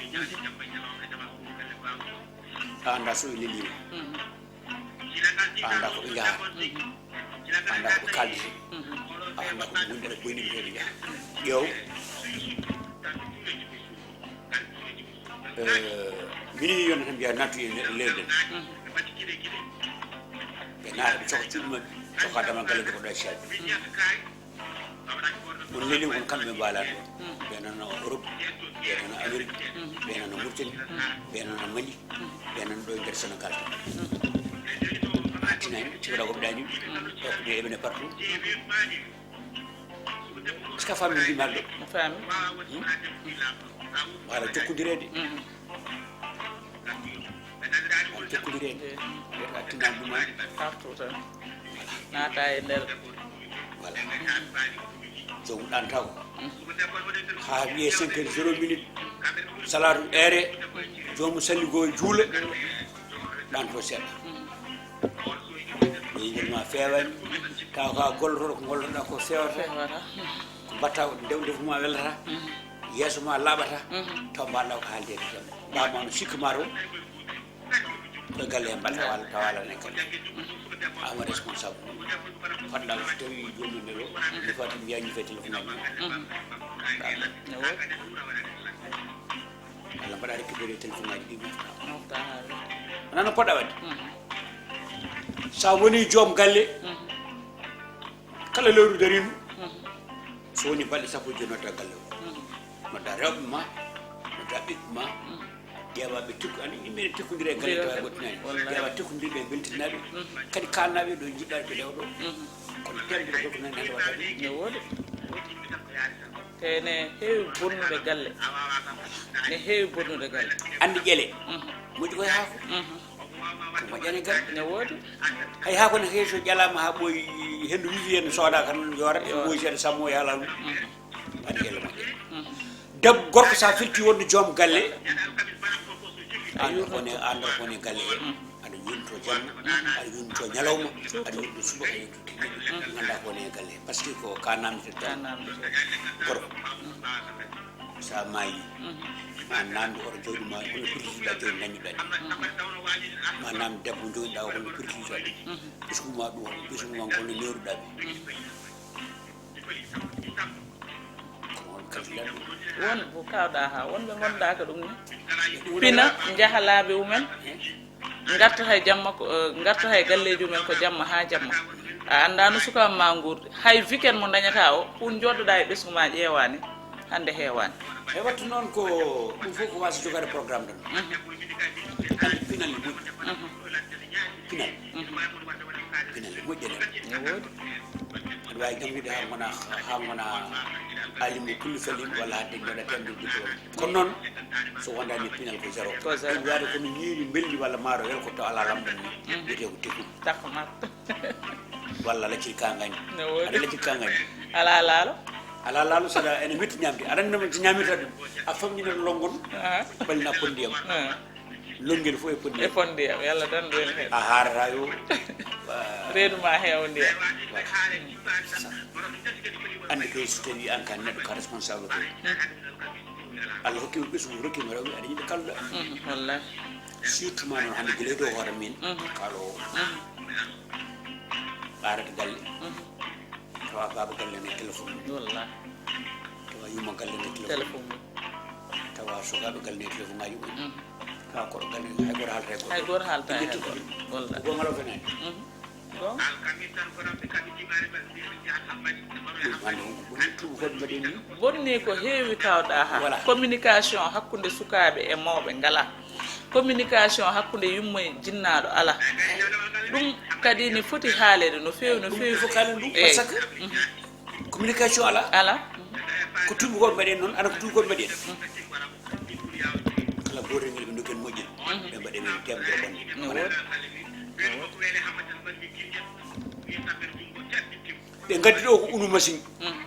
A anndaa so ɓe leliima. Mhm. A anndaa ko ɓe njahata. Mhm. A anndaa ko ɓe kaaldata. Mhm. A anndaa ko ɓe ngoni, aɗa ɓoyni ɓe to ɓe njaha. Ƴeew. Eh, minen yonde tan mbiya nattu e nder leydi. Mhm. Ɓe naata, ɓe coka cuuɗi maɓɓe, coka damal galle, njogoɗaa caabi. Mhm. Won leli won kamɓe mbaalaani ɗo. Mm. Ɓe nana Europe, ɓe nana Amérique, mm, ɓe nana Mauritanie, mm, ɓe nana Mali, mm, ɓe nana ɗo e nder Sénégal. Mm. A tinani, cikkata ko ɓe ɗaani, mm, ɗo ko ɓe eɓene partout. Est-ce que a faami ko mbiimi haalde? Mi faami. Hmm? Wala jokkondireede. Mm. Jokkondireede. Wiyata tinnaani ɗum ari. Partout tan. Naata e nder. Voilà. Joomu ɗaantaako. Mm. Haa wiyee cinq heures zéro minute. Salaatu eere. Joomu salligo e juula. Ɗaanto seeɗa. Mm. Ɓe yimɓe ma feewaani. Tawa ko a gollotooɗo ko gollotooɗaa ko fewata. Fewata. Ko mbatta ko ndew ndefu ma welata. Mhm. Yeeso ma laaɓata. Mhm. Taw mbaɗa ko haalde e jam. Ɓaama no sikki ma to. Ko galle he mbaɗa walla tawa ala nen kadi. Ama responsable. Fotnal so tawi joomum nelo. Mhm. Ñifa tan mbiya ñifa e téléphone aji. Mhm. Walla mbaɗa récupéré téléphone aji ɗi mofta. Mofta haala. Wona no poɗɗa waɗde. Mhm. Sa woni joom galle. Mhm. Kala lewru darinu, mhm, so woni balɗe sappo e joy nodda galle o. Mhm. Nodda rewɓe ma, nodda ɓiɓɓe ma, mhm, ƴeewa ɓe tikku, ani yimɓe ne tikkondira e galle tawa gottinaani. Wallahi. Ƴeewa tikkondirɓe e beltinaaɓe, mhm, kadi kaalnaaɓe ɗo njiɗɗaa ɓe rewa ɗo. Mhm. Ko Temedere gorko nani hannde waɗata ɗum. Ne woodi. Te ne heewi bonnude galle. Ne heewi bonnude galle. Anndi ƴeele. Mhm. Moƴƴi koye haako. Mhm. Ko moƴƴani galle. Ne woodi. Hay haako ne heewi so ƴalaama haa ɓooyi, henndu wifi en sooda kan yoora. Yoora. Ɓooyi seeɗa sammo e halal mum. Mhm. Anndi ƴeele moƴƴe. Mhm. Debbo gorko sa filti wonde joom galle. An ko ne, an ko ne galle. Mhm. Aɗa yonto jamma, aɗa yonto ñalawma, aɗa yonto subaka, yonto tigi. Ganda ko ne galle. Parce que ko ka namdi tan. Ka namdi tan. Gorko. Sa maayi, ma namdi oto jawdi ma, kono pirtitiɗa jawdi dañuɗa ɗi. Ma namdi debbo jogiɗa o, kono pirtitiɗa ɗi. Ɓesngu ma ɗum, ɓesngu ma kono newruɗa ɓe. Ko on kalfilan ɗum. Won ko kawɗa ha, wonɓe gondaka ɗum ni. Pina, njaha laabi mumen. Ngarta hay jamma ko, eh, ngarta hay galleji mumen ko jamma ha jamma. A anda no suka ma ngurdi. Hay weekend mo dañata o, kun joddoɗa e ɓesngu ma ƴeewani. Hande heewani. E wattu noon ko ɗum fof ko wasa jogade programme tan. Mhm. Hande pinal ne moƴƴi. Mhm. Pinal. Mhm. Pinal ne moƴƴi nen. Ne woodi. Aɗa wawi janngude ha gona, ha gona alimu kulli sallim walla hadde jooɗa temedere diplôme. Kono noon, so wondani pinal ko zéro. Ko zéro. Ɗum wiyade kono ñiiri belli walla maaro wel ko to ala lamɗam ni. Mhm. Wiyete ko tekkun. Takko makko. Walla lacciri kangani. Ne woodi. Aɗa lacciri kangani. Ala laalo. Ala laalo saɗa ene metti ñamde. Aɗa anndi no ñamirta ɗum. A famñinat longon. Aha. Ɓallina pon ndiyam. Aha. Longel fof e pon ndiyam. E pon ndiyam. Yalla tan ɗum en heen. A haarata yo. Reedu ma heewa ndiyam. Anndi kay so tawi an ka neɗɗo ka responsable kay. Hmm. Allah hokkima ɓesngu, hokkima rewɓe, aɗa yiɗi kalluɗa. Mhm, wallahi. Surtout ma noon hannde gila e dow hoore min, mhm, kalowo. Mhm. Ɓaarata galle. Mhm. Tawa baaba galle ne téléphone mum. Wallahi. Tawa yumma galle ne téléphone. Téléphone mum. Tawa sukaaɓe galle ne téléphone ngaji mum. Mhm. Tawa koɗo galle ne hay goto haalta e goto. Hay goto haalta e goto. Wallahi. Ko gonga lo fenani. Mhm. Bon. Ɗum hannde won ko bonni tuubakooɓe mbaɗi ni. Bonni ko heewi kawɗa ha. Voilà. Communication hakkunde sukaaɓe e mawɓe ngala. Communication hakkunde yumma e jinnaaɗo ala. Ɗum kadi ne foti haaleede no feewi, no feewi. Ɗum fof kaalen ɗum, eey, parce que, mhm, communication ala. Ala. Ko tuubakooɓe mbaɗi en noon, ana ko tuubakooɓe mbaɗi en. Mhm. Kala gootel ngel ɓe ndokken moƴƴel, mhm, ɓe mbaɗe men temedere bonde. No woodi. Ɓe ngaddi ɗo ko unu machine. Mhm.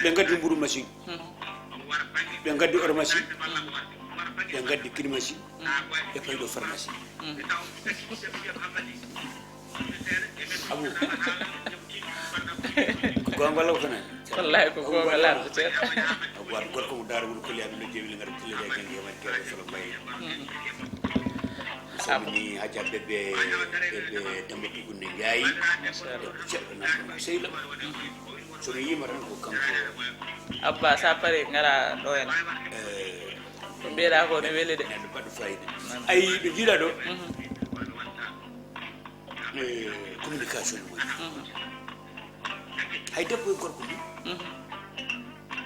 Ɓe ngaddi mburu machine. Mhm. Ɓe ngaddi oto machine. Mhm. Ɓe ngaddi kiri machine. Mhm. Ɓe payi ɗo pharmacie. Mhm. Abu. Ko gonga law fana. Wallahi ko gonga law, Ceerno. Abu, waɗ gorko mo daara wuro koli amin no jeewi ngara tille de gangi e man kere solo mbayi. Mhm. Mi salmini Hajja Bébé, Bébé Demba Tukunde Ndiaye. Machallah. Ceerno nan ko sehil am. Mhm. So mi yiima tan ko kanko. Abba, sa pare ngara ɗo en. Eh, ko mbiyeɗa ko ne weli de. Neɗɗo baɗɗo fayida. Nan. Ayi, ɓe jiiɗa ɗo. Mhm. Eh, communication ne moƴƴi. Mhm. Hay debbo e gorko ni. Mhm.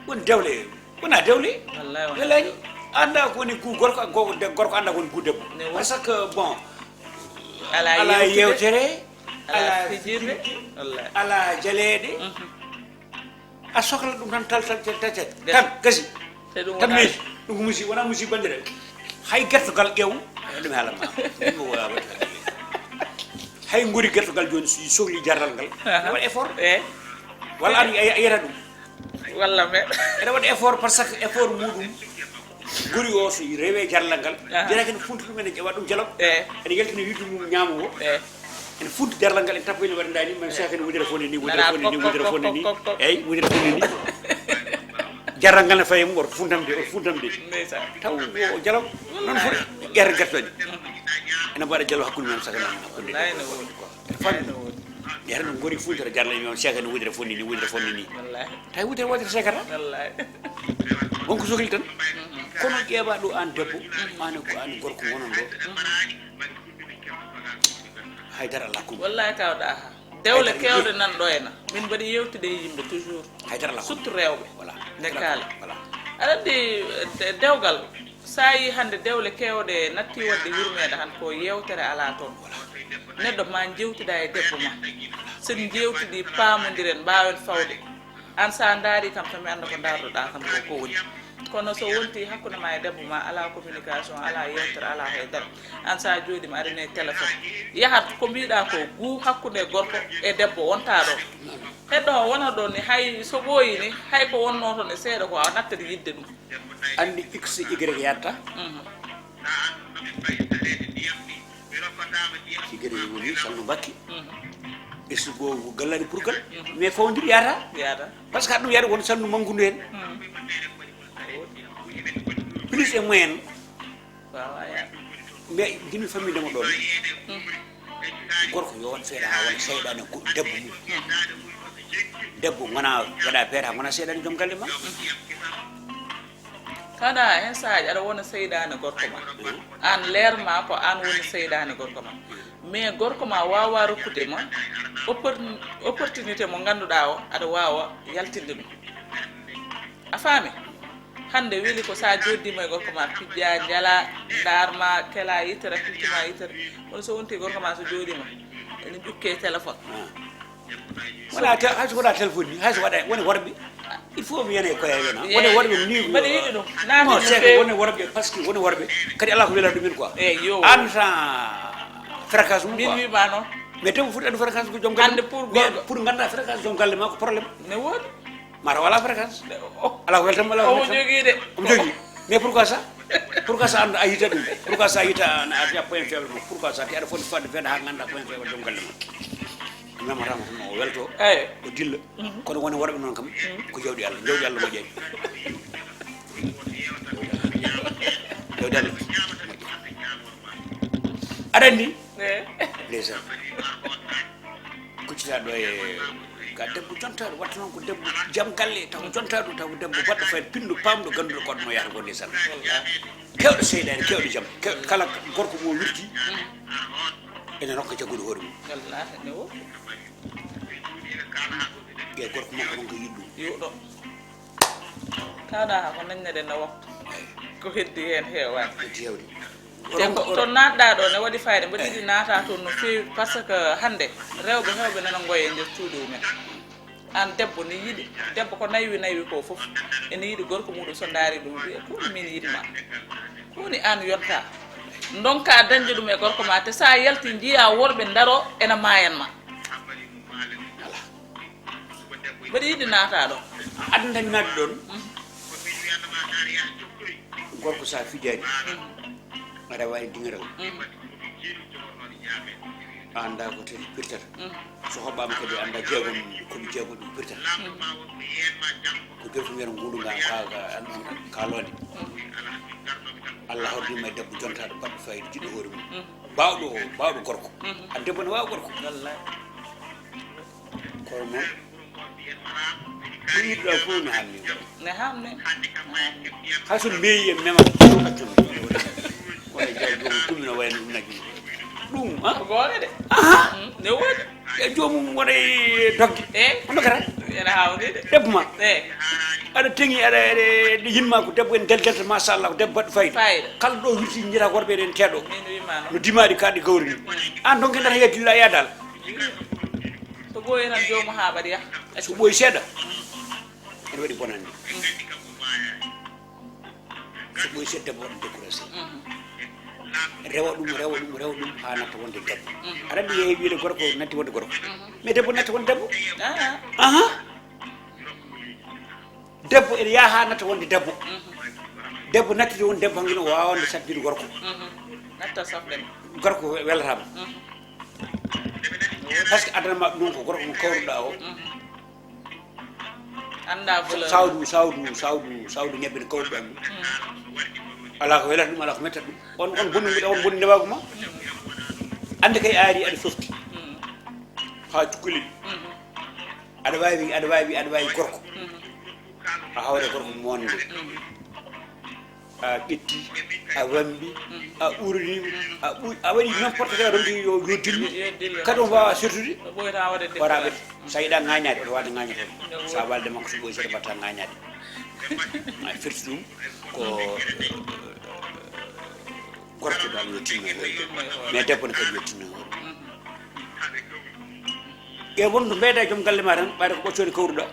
Won dewle, wona dewle. Wallahi, wona. Welani. Anda ko woni gu gorko, go-, de-, gorko anda ko woni gu debbo. Ne woodi. Parce que, bon, ala, ala yewtere, yewtere, ala, ala fijirde, fijirde, wallahi, ala jaleeɗe. Mhm. A sohla ɗum tan, tal, tal, tal, tal, tal. Gasi. Tan, gasi. Te ɗum tan wona meeji. Ɗum ko musi-, wona musiba banndiraaɓe. Hay gertogal ƴeew, ɗum haalan ma. Ɗum ko wona waɗde. Hay ngori gertogal jooni, si sohli jarlal ngal, aha, waɗa effort. Eh. Walla an a, a yiyata ɗum. Walla me. Ene waɗa effort parce que effort muɗum. Gori o so rewe jarlal ngal, aha, jara ken funti ɗum, ene ƴeewa ɗum jalo. Eh. Ene yaltina wiɗdu mum ñaamo o. Eh. Ene funti jarlal ngal, en tappo ene waɗa ndani, man saka ene wudira fonde ni, wudira fonde ni, wudira fonde ni. Eyyi, wudira fonde ni. Jarlal ngal ne fayi mum, oto funtam de, oto funtam de. Ndeysaan. Taw o jalo, noon foti ƴeeta gerte waɗi. Ene mbaɗa jalo hakkunde men saka men hakkunde. Wallahi no woodi. Fammi. Ƴeeta no gori funti jarlal men, saka ene wudira fonde ni, wudira fonde ni. Wallahi. Tawi wudere wootere sekata. Wallahi. Wonko sokli tan. Mhm. Kono ƴeewa ɗo an debbo, mhm, an ko an gorko wonon ɗo. Mhm. Haydara ala kumba. Wallahi kawɗa ha. Dewle kewɗe nan ɗo ena. Min mbaɗi yewtude e yimɓe toujours. Haydara ala kumba. Surtout rewɓe. Voilà. Nde kaala. Voilà. Aɗa anndi, de-, dewgal, sa yi hannde dewle kewɗe natti waɗde yurmeede han ko yewtere ala toon. Voilà. Neɗɗo ma jewtida e debbo ma. So en jewtidi, paamondiren, mbaawen fawde. Aan so a ndaari kam, to mi annda ko ndaarduɗaa kam ko, ko woni. Kono so wonti hakkunde ma e debbo ma, alaa communication, alaa yewtere, alaa hay dara. Aan so a jooɗiima, aɗa ne téléphone. Yahat ko mbiɗa ko, guu hakkunde gorko e debbo wonta ɗo. Heɗo wona ɗo ni, hay so ɓooyi ni, hay ko wonno toon e seeɗa ko a nattat yidde ɗum. Anndi X Y yatta. Mhm. Si gere woni salnu bakki. Mhm. E sugo gallani purgal. Mhm. Mais fawndiri yata. Yata. Parce que haɗum yaɗa won salnu manngundu heen. Mhm. Plus et moyen. Wawa yaɗa. Mais gimi famille demo ɗon. Mhm. Gorko yo waɗ feere ha wona seyɗane ko debbo mum. Mhm. Debbo gona waɗa feere ha gona seyɗane joom galle ma. Mhm. Kana hen saaji aɗa wona seyɗane gorko ma. Mhm. An leer ma ko an woni seyɗane gorko ma. Mais gorko ma wawa rokkude ma oppor-, opportunité mo ganduɗa o aɗa wawa yaltinde ɗum. A faami? Hande weli ko sa joddima e gorko ma pijja, jala, darma, kela yitere, filtima yitere. Kono so wonti gorko ma so joɗima, ene ƴukke téléphone. Ah. Wona te-, hay so wona téléphone ni, hay so waɗa, woni worɓe. Il faut mi yana e koye wona. Woni worɓe ni. Mbaɗa yiɗi ɗum. Non, c'est que woni worɓe, parce que woni worɓe. Kadi Allah ko wela ɗumen quoi. Eyi, yo. An sa fréquence mum quoi. Min wima noon. Mais taw foti adu fréquence ko joom galle. Hande pour gorko. Pour ganda fréquence joom galle ma ko problème. Ne woni. Mara wala fréquence. Oh. Ala ko weltam, ala ko omo weltam. Jogii de. Omo jogii. Mais pourquoi ça? Pourquoi ça an a yita ɗum? Pourquoi ça yita an a arti a point faible mo? Pourquoi ça ti aɗa foti fadde fedde ha ganda point faible joom galle ma? Memata mo o welto. Eyi. O dilla. Mhm. Kono woni worɓe noon kam, mhm, ko jawdi Allah. Jawdi Allah moƴƴani. Jawdi Allah moƴƴani. Aɗa anndi? Eyi. Ndeysaan. Kuccitaɗo e ka debbo jontaɗo, watta noon ko debbo jam galle, taw jontaɗo, taw ko debbo baɗɗo fayda, pinɗo, pamɗo, ganduɗo ko aduna o yahata ko ndeysaan. Wallahi. Kewɗo seyɗaani, kewɗo jam, kew-, kala gorko mo wirti, ene rokka jaggude hoore mum. Wallahi, ne wo. Ɓe gorko makko noon ko yiɗɗum. Yuɗo. Kaɗa ko nañnaɗen no waktu. Eyi. Ko heddi heen heewaani. Heddi heewde. Te ko to naatɗa ɗo ne waɗi fayda, mbaɗi yiɗi naata toon no feewi, par ce que hannde rewɓe heewɓe nana ngoya e nder cuuɗi mumen. Aan debbo ne yiɗi, debbo ko naywi naywi ko fof, ene yiɗi gorko muɗum so ndaari ɗum wiya, "Ko min yiɗi ma." Ko woni aan yonta? Ndonka dañde ɗum e gorko ma, te sa yalti njiya worɓe ndaro ena maayan ma. Alaa. Mbaɗi yiɗi naata ɗo. Adda dañi naatde ɗoon. Mhm. Gorko sa fijaani. Mhm. Aɗa waawi diŋiral. Mhm. A anndaa ko tati pirtata. Mhm. So hoɓɓaama kadi, a anndaa jeegom, ko mi jeegom ɗum pirtata. Mhm. Ko jolfo mbiyata nguuɗu ngaa, ka, ka, ka loonde. Mhm. Allah hoddii ma e debbo jontaaɗo, baɗɗo fayida, jiɗɗo hoore mum. Mhm. Baawɗo, baawɗo gorko. Mhm. A debbo ne waawa gorko. Wallaahi. Kono noon, ko yiɗɗa fof no hanni. Ne hanni. Hay so mbeeyi en memata, ɗum accumi. Wona jeeya joomum tumi no wayno ɗum naggi. Ɗum, ha? Ko goonga de. Aha. Mm, ne woodi. E joomum wona e dogde. Eh? Ko nokata? Ene haawni de. Debbo ma. Eh. Aɗa teŋi, aɗa, aɗa, aɗa yinma ko debbo en del-, delta, machallah, ko debbo baɗɗo fayida. Fayida. Kala ɗo wirti, njiyata worɓe en teeɗo. Min wima noon. No dimaɗi kaɗi gawri ni. Mm. An donc en data yeddi la yadal. So ɓooyi tan joomum haa mbaɗi yah. So ɓooyi seeɗa, ene waɗi bonande. So ɓooyi seeɗa, debbo waɗa découragé. Mhm. Rewa ɗum, rewa ɗum, rewa ɗum haa natta wonde debbo. Mhm. Aɗa anndi yehi wiyde gorko natti wonde gorko. Mhm. Mais debbo natti wonde debbo. Ah. Aha. Debbo ene yaha haa natta wonde debbo. Mhm. Debbo nattiti wonde debbo, hanki no waawa wonde sattude gorko. Mhm. Natta safde mo. Gorko welataama. Mhm. Parce que adana ma ɗum ko gorko mo kawruɗaa o. Mhm. Annda valeur. Sawdu, sawdu, sawdu, sawdu ñebbe ne kawruɗaa ɗum. Mhm. Alaa ko welata ɗum, alaa ko mettata ɗum. On, on bonni, on bonni ndewaagu ma. Mhm. Annde kay a ari aɗa softi. Mhm. Haa cukalel. Mhm. Aɗa waawi, aɗa waawi, aɗa waawi gorko. Mhm. A hawre gorko mo wonde. Mhm. A ƴetti, a wambi, a urni, a ɓuy, a waɗi n'importe quel, a ronki yo, yo dillu. Yo dillu. Kadi on waawa sertude. O ɓooyata waɗa wara découragé. Ɓe, sa yiɗa ŋaañaade, oto waɗde ŋaaña toon. Sa walde makko so ɓooyi seeɗa mbatta ŋaañaade. A firti ɗum ko, eh, gorko dal yo tinno e hoore. Yo tinno e hoore. Mais debbo ne kadi yo tinno e hoore. Mhm. E wondu mbeeda e joom galle ma tan, ɓayde ko ɓoccode kawruɗa.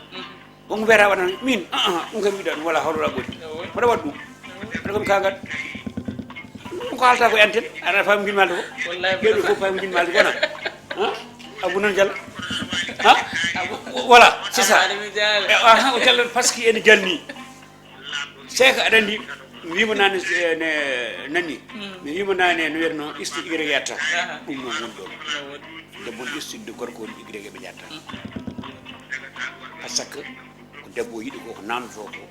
Wonko mbiyata waɗan min, ah, ah, ɗum kam mi yiɗa ɗum, wala hawla wala quwwata. Mbaɗa waɗa ɗum. Mbaɗa kam kagal. Ɗum ko haalta ko e antenne, aɗa faami ngin malde ko. Wallahi. Ɓeɗo fof faami ngin malde ko, wona? Ha? Abou nan jala. Ha? Voilà, c'est ça. Abou Adama Diallo. Eh, ah, o jalla parce que ene jalni. C'est que aɗa andi, mi wiima nane, eh, ne, nani. Mi wiima nane no wiyatno istu Y yatta. Aha. Ɗum noon woni ɗon. No woni. Nde bon istude gorko woni Y ɓe jatta. Parce que ko debbo o yiɗi ko, ko namdotoo ko.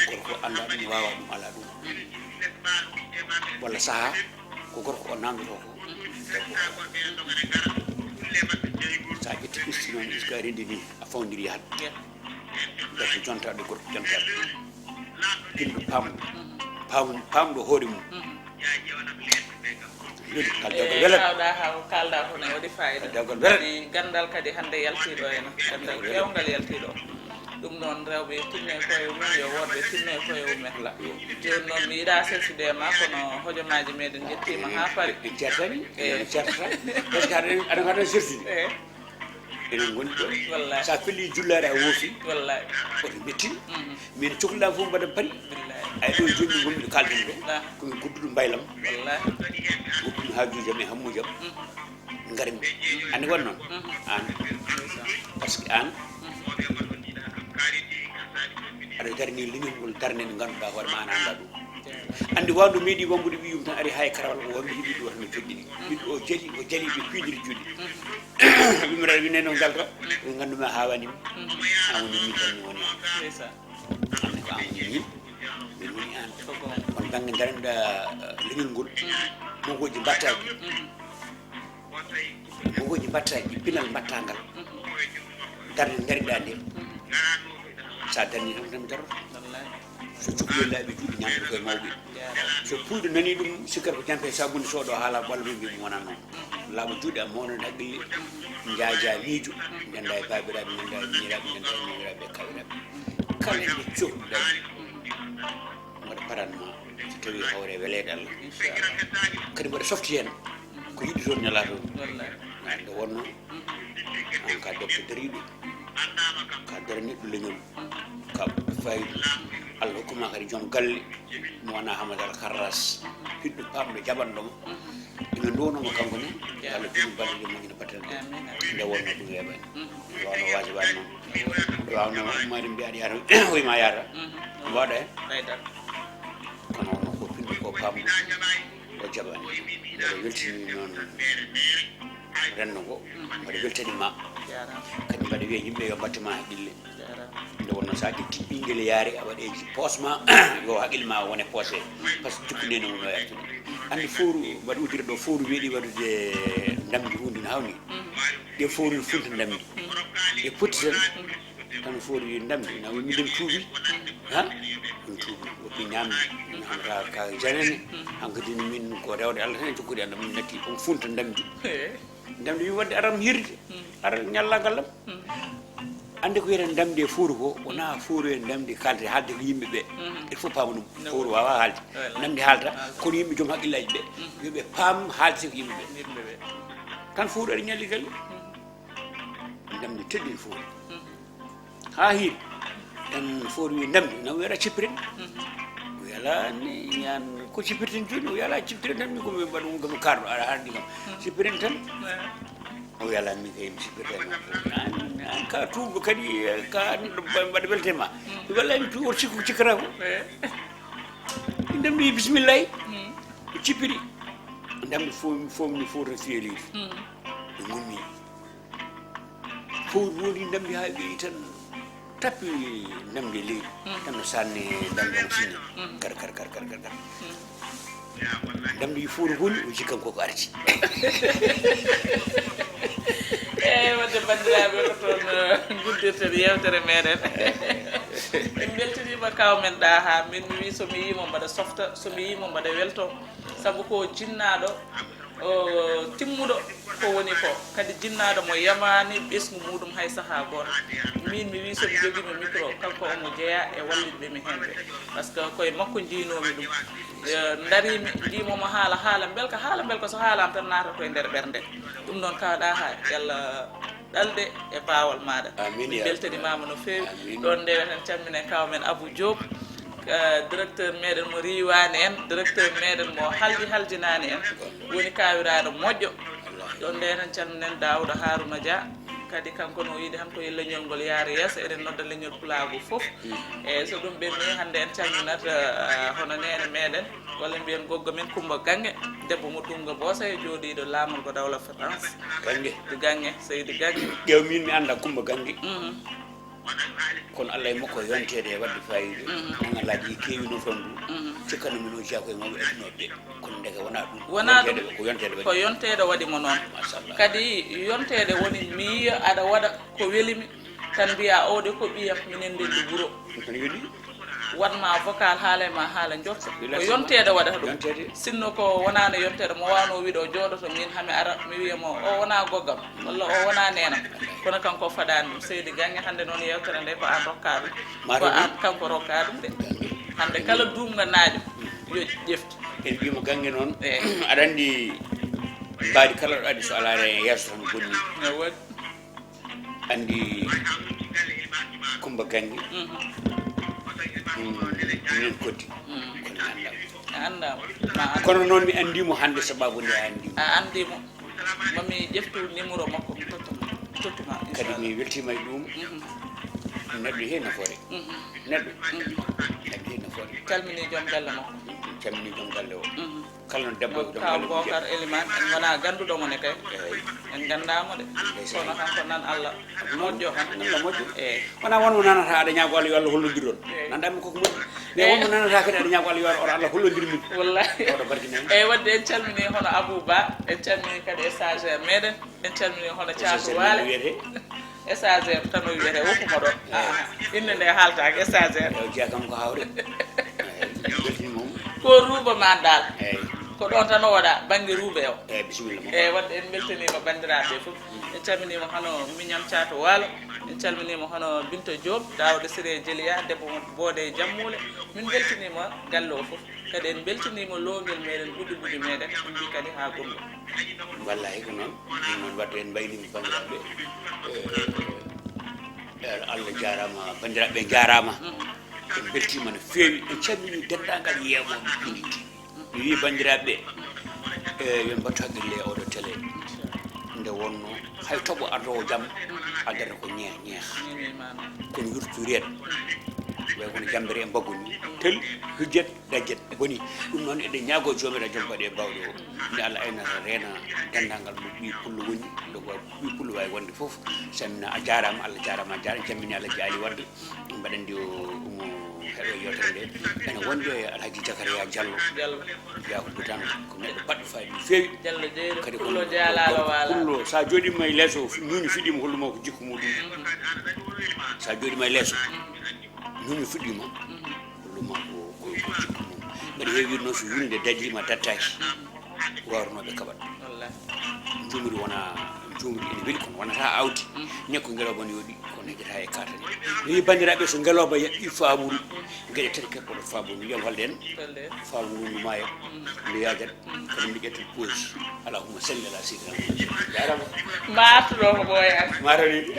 Gorko annda ɗum, waawa ɗum, ala ɗum. Walla saha ko gorko o namdotoo ko, debbo o. Sa ƴetti istu noon, iska rendi ni, a fawndiri han. Debbo jontaɗo, gorko jontaɗo. Yimɓe paamɗo, paam-, paamɗo hoore mum. Weli, kal dewgal welat. Kawɗa ha ko kalɗa ko ne waɗi fayida. Kal dewgal welat. Kadi gandal kadi hannde yaltiɗo ena. Gandal welat. Pewngal yaltiɗo. Ɗum noon rewɓe tinno e koye mum, yo worɓe tinno e koye mum en. Wala. Jooni noon mi yiɗa selsude e ma kono hojomaaji meɗen njettima ha paari. En certani, en certata. Parce que aɗa, aɗa, aɗa selsude. Eh. Enen ngonɗo. Wallahi. Sa felli jullaare a woofi. Wallahi. Oto mettin. Mhm. Min cohluɗa fof mbaɗa paari. Billahi. Ay ɗo joni wonɓe kalden ɓe. Wallahi. Komin gudduɗo mbaylam. Wallahi. Gudduɗo haajuji am e hammuji am. Mhm. Ngarmi. Andi won noon? Mhm. An. Parce que an. Mhm. Aɗa darni leñol ngol darnde nde ngannduɗaa hoore ma an annda ɗum. Anndi wawde meeɗi wambude ɓiyum tan ari hay karawal o wambi ɓiɗɗo wata no joɗɗini. Ɓiɗɗo o jali, o jali ɓe piidiri juuɗe. Ɓe mbiɗa wi neno njalta, ɓe nganndu ma hawani mi. An woni min tan mi woni. Ndeysaan. Anndi ko an woni min, min woni an. Ko goonga. On bannge darnda, eh, leñol ngol, mogoji mbattaji. Mogoji mbattaji, pinal mbattangal. Darnde ndariɗa nde. Sa darni tan tan mi daroto. Wallahi. So cukalel laaɓi juuɗe ñamde koye mawɓe. Jaaraama. So puyɗo nani ɗum sikkata ko jampe sabunde soɗo haala walla min mbiya ɗum wonat noon. Laaɓa juuɗe am mawna haqqille. Jaaja miijo. Ñanda e baabiraaɓe, ñanda e miñiraaɓe, ñanda e miñiraaɓe e kawiraaɓe. Kala nde cohluɗa mbaɗa paran ma so tawi hawre weleede Allah. Inchallah. Kadi mbaɗa softi heen ko yiɗi toon ñalaa toon. Wallahi. Nde wonno an ka debbo dariiɗo, ka dara neɗɗo leñol, ka fayida. Allah hokkuma kadi joom galle mo wona Hamad Al Karras, ɓiɗɗo paamɗo jaɓanɗo mo. Ina nduwano mo kanko ne. Yo Allah tigi balɗe ɗe moƴƴina battane ɗe. Amin, amin. Nde wonno ɗum weeɓani. Nde wano wajibaani noon. Nde wano ummaade mbiyaɗo yaata, hoyma yaata. Mbaɗa heen. Kono wonno ko pinɗo ko paamɗo. O jaɓani. Mbeɗa weltini noon renndo ngo. Mbeɗa weltani ma. Jaaraama. Kadi mbeɗa wiya yimɓe yo mbatte ma haqqille. Jaaraama. Nde wonno sa ƴetti ɓinngel yaari a waɗe poos ma, yo haqqille ma wone poos he. Par ce que jikku nene woni o yaltude. Anndi fowru mbaɗa udire ɗo, fowru weeɗi waɗude ndamndi huunde no hawni. Ɗe fowru funta ndamndi. Ɗe potti tan. Tan fori ndamndi, na miɗen tuubi. Ha? On tuubi, woppi ñamde. Ñamata ka janane. Hankadi ni min ko rewde Allah tan e jokkude Allah, min natti on funta ndamndi. Ndamndi wi wadde aram hirde. Ara ñalla ngallam. Ande ko wiyata ndamndi e fowru ko, wona fowru e ndamndi kalde, haalde ko yimɓe ɓe. Il faut paama ɗum. Fowru wawa haalde. Ndamndi haalta, kono yimɓe joom haqqillaji ɓe. Yo ɓe paam haalde ko yimɓe ɓe. Tan fowru aɗa ñalli galle. Ndamndi teddini fowru. Ha hiiɗi. Tan fowru wi ndamndi, na wiyata cippiren. O yala ni yan ko cippirten jooni, o yala cippire tan mi ko mi mbaɗa wonko mi karɗo aɗa haaldi kam. Cippiren tan. O yala mi kay mi cippirta ma. An, an ka tuuba kadi ka neɗɗo mbaɗa welte ma. Walla mi tu o sikku cikkata ko. Ndamndi wi bismillahi. O cippiri. Ndamndi fof fof mi fowru tan fiyeliɗi. Ɓe gummi. Fowru woni ndamndi haa weeyi tan tappi ndamndi e leydi. Tan no sanne ndamndi on sinni. Kar, kar, kar, kar, kar, kar. Ndamndi fowru woni o jikkan koko arti. Eyi, wadde banndiraaɓe ko toon, eh, nguddirten yeewtere meɗen. En mbeltiniima kaw men ɗa haa min mi wi so mi yii mo mbaɗa softa, so mi yii mo mbaɗa welto. Sabu ko jinnaaɗo, o, timmuɗo ko woni ko. Kadi jinnaaɗo mo yamaani ɓesngu muɗum hay sahaa gooto. Min mi wi so mi jogiima micro, kanko omo jeyaa e wallitɓe mi heen ɓe. Par ce que koye makko njiynoomi ɗum. Eh, ndariimi, njiimi omo haala, haala mbelka, haala mbelka so haalaama tan naata koye nder ɓernde. Ɗum noon kawɗa haa yalla ɗalde e baawal maaɗa. Amin, min ya beltanimaama no feewi. Amin. Ɗoon ndewe tan calminen kaw men Abou Diop, eh, directeur meɗen mo riiwaani en, directeur meɗen mo halji haljinaani en, woni kaawiraaɗo moƴƴo. Wallaahi. Ɗoon ndewe tan calminen Daouda Harouna Dia, kadi kanko no yiɗi tan ko yo leñol ngol yaara yeeso, eɗen nodda leñol pulaagu fof. Mm. Eeyi, so ɗum ɓenni, hannde en calminat, eh, hono neene meɗen, walla mbiyen goggo men Kumba Gange, debbo mo Dunnga Boosa e jooɗiiɗo laamorgo dawla France. Gange. Di Gange, Seydi Gange. Ƴeew, min mi annda Kumba Gange. Mhm. Kono Allah e makko yonteede e waɗde faayiida. Mhm. Nangalaaji keewi no toon du. Mhm. Cikkanno min o jeyaa koye mawɓe adunooɓe ɓe. Kono ndeke wonaa ɗum. Wonaa ɗum. Yonteede ko yonteede waɗi. Ko yonteede waɗi mo noon. Machallah. Kadi yonteede woni mi yiya aɗa waɗa ko weli mi, tan mbiya, "Oo de ko ɓiyam, minen ndenndi wuro." Ɗum tan weeli. Waɗ ma vocal, haala e ma haala njorta. Ko yonteede waɗata ɗum. Yonteede. Sinno ko wonaano yonteede, mo waawno wiide o jooɗoto, min hami ara, mi wiya mo, "O wonaa goggam, walla o wonaa neenam." Kono kanko o faɗaani ɗum. Seydi Gange, hannde noon yewtere nde ko aan rokkaa ɗum. Ko aan kanko rokkaa ɗum de. Hannde kala duumnganaajo yo ƴeftu. En mbiima Gange noon. Eeyi. Aɗa anndi mbaadi kala ɗo addi so alaa e yeeso tan bonni. No waɗi. Anndi Kumba Gange. Mhm. Mm, minen Koddi. Mm. Kono mi anndaa mo. A anndaa mo. Ma a anndaa. Kono noon mi anndii mo hannde sababu nde a anndii mo. A anndii mo. Ma mi ƴeftu numéro makko, mi totta mo. Mi totta ma, kadi inchallah. Mi weltiima e ɗum. Mhm. Neɗɗo heewi nafoore. Mhm. Neɗɗo. Mhm. Neɗɗo heewi nafoore. Calmini joom galle makko. Calmini joom galle o. Mhm. Kala no debbo e joom galle mum Bokar Elimane, en ngonaa gannduɗo mo ne kay. Eeyi. En nganndaa mo de. Ndeysaan. Kono kanko nan Allah moƴƴo tan. Nan Allah moƴƴo. Eeyi. Wonaa won mo nanata aɗa ñaago Allah yo Allah hollondir on. Eeyi. Nanɗaa mi koko moƴƴi. Mais won mo nanata kadi aɗa ñaago Allah yo Allah hollondir min. Wallahi. Oɗo barki nani. Eeyi, waɗde en calmini hono Abou Ba, en calmini kadi e stagiaire meɗen, en calmini hono Caatu Waale. Wiyete. Stagiaire tan o wiyete, woppu mo ɗo. Eeyi. Aha. Innde nde haaltaake, stagiaire. Eeyi, o jeyaa kam ko hawre. Eeyi, beltini mum. Ko ruuba ma dal. Eeyi. Ko ɗoon tan o waɗa bannge ruube o. Eeyi, bisimilla ma. Eeyi, waɗde en mbeltaniima banndiraaɓe fof. En calminiima hono Miñam Caato Waalo. En calminiima hono Binta Diop, Daawda Siré Jeliya, debbo mo Boode e Jammuule. Min mbeltaniima galle o fof. Kadi en mbeltaniima loowgel meɗen, ɓuddu ɓuddu meɗen, en mbii kadi haa gomɗo. Wallahi ko noon. Ɗum noon waɗde en mbayniima banndiraaɓe. Eh, eh, Allah jaaraama, banndiraaɓe njaaraama. Mm. En mbeltiima no feewi. En calminii denndaangal yeeɓooɓe P D T. Mi wii banndiraaɓe, eh, yo en mbattu haqqille e oɗo télé. Nde wonno hay toɓo ardoowo jam addata ko ñeex ñeex. Kono yurtu reet. Way kono jambere e mbaggu ni. Tel, hujjet, dajjet, boni. Ɗum noon eɗen ñaagoo Joomiraaɗo jom baɗe bawɗe o. Nde Allah aynata reena denndaangal mo ɓii pullo woni, nde ko ɓii pullo waawi wonde fof. Sammina a jaaraama, Allah jaaraama a jaaraama. Cammini Alhaji Ali Wadde. Mbaɗen ndi o umo heɗo yewtere nde. Ene wondi e Alhaji Zakaria Diallo. Diallo. Yakubu Tan ko neɗɗo baɗɗo fayida no feewi. Diallo jeeri, kadi pullo ko jaalaalo waala. Pullo, sa jooɗiima e leeso, ñuuñu fiɗiima, hollu ma ko jikku muɗum. Mhm. Sa jooɗiima e leeso, ñuuñu fiɗiima, hollu ma ko, ko, ko jikku mum. Mbeɗa heewi wiide noon so yulde dadiima dattaaki, warnooɓe kaɓat. Wallahi. Njuumri wona, njuumri ene weli kono wonata awdi. Mm. Ñekko ngelooba ne yooɗi, kono heƴata e kaatane. Mi wiyi banndiraaɓe so ngelooba yaɓɓi faaburu, geɗe tati keppoɗo faaburu, mi wiyam holde en. Holde en. Faaburu ndu maaya, ndu yaajat, kadi mi ƴetta pause. Allahumma salli ala sayyidina Muhammad. Jaaraama. Ma artu ɗo ko ɓooyaani. Ma artu ni.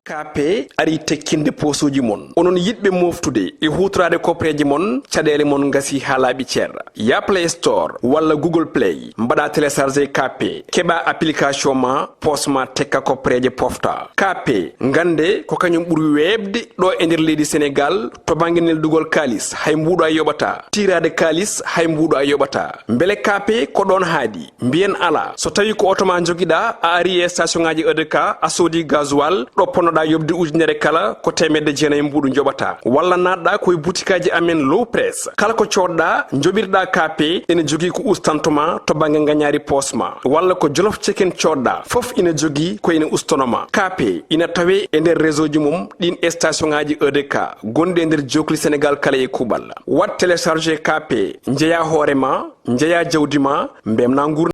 Kaape arii tekkinde poosooji mon. Onon yiɗɓe mooftude e huutoraade kopreeje mon, caɗeele mon ngasii haa laaɓi cer. Yah Play Store walla Google Play, mbaɗaa télécharger Kaape, keɓaa application ma, poos ma tekka kopreeje pofta. Kaape, ngannde ko kañum ɓuri weeɓde ɗo e nder leydi Senegaal to bannge neldugol kaalis, hay mbuuɗo a yoɓataa. Tiiraade kaalis, hay mbuuɗo a yoɓataa. Mbele Kaape ko ɗoon haaɗi? Mbiyen alaa. So tawii ko oto ma njogiɗaa, a arii e station ŋaaji E D K, a soodii gasoil, ɗo ponnoɗaa yoɓde ujunere kala, ko teemedde jeenayi mbuuɗu njoɓataa. Walla naatɗaa ko e butikaaji amen Low Press. Kala ko coodɗaa, njoɓirɗaa Kaape, ene jogii ko ustanto ma to bannge ngañaari poos ma. Walla ko Jolof Chicken coodɗaa, fof ina jogii ko ina ustono ma. Kaape ina tawee e nder réseau ji mum ɗiin e station ŋaaji E D K gonɗi e nder jookli Senegaal kala e kuuɓal. Waɗ télécharger Kaape, njeyaa hoore ma, njeyaa jawdi ma, mbeltinaa nguurndam.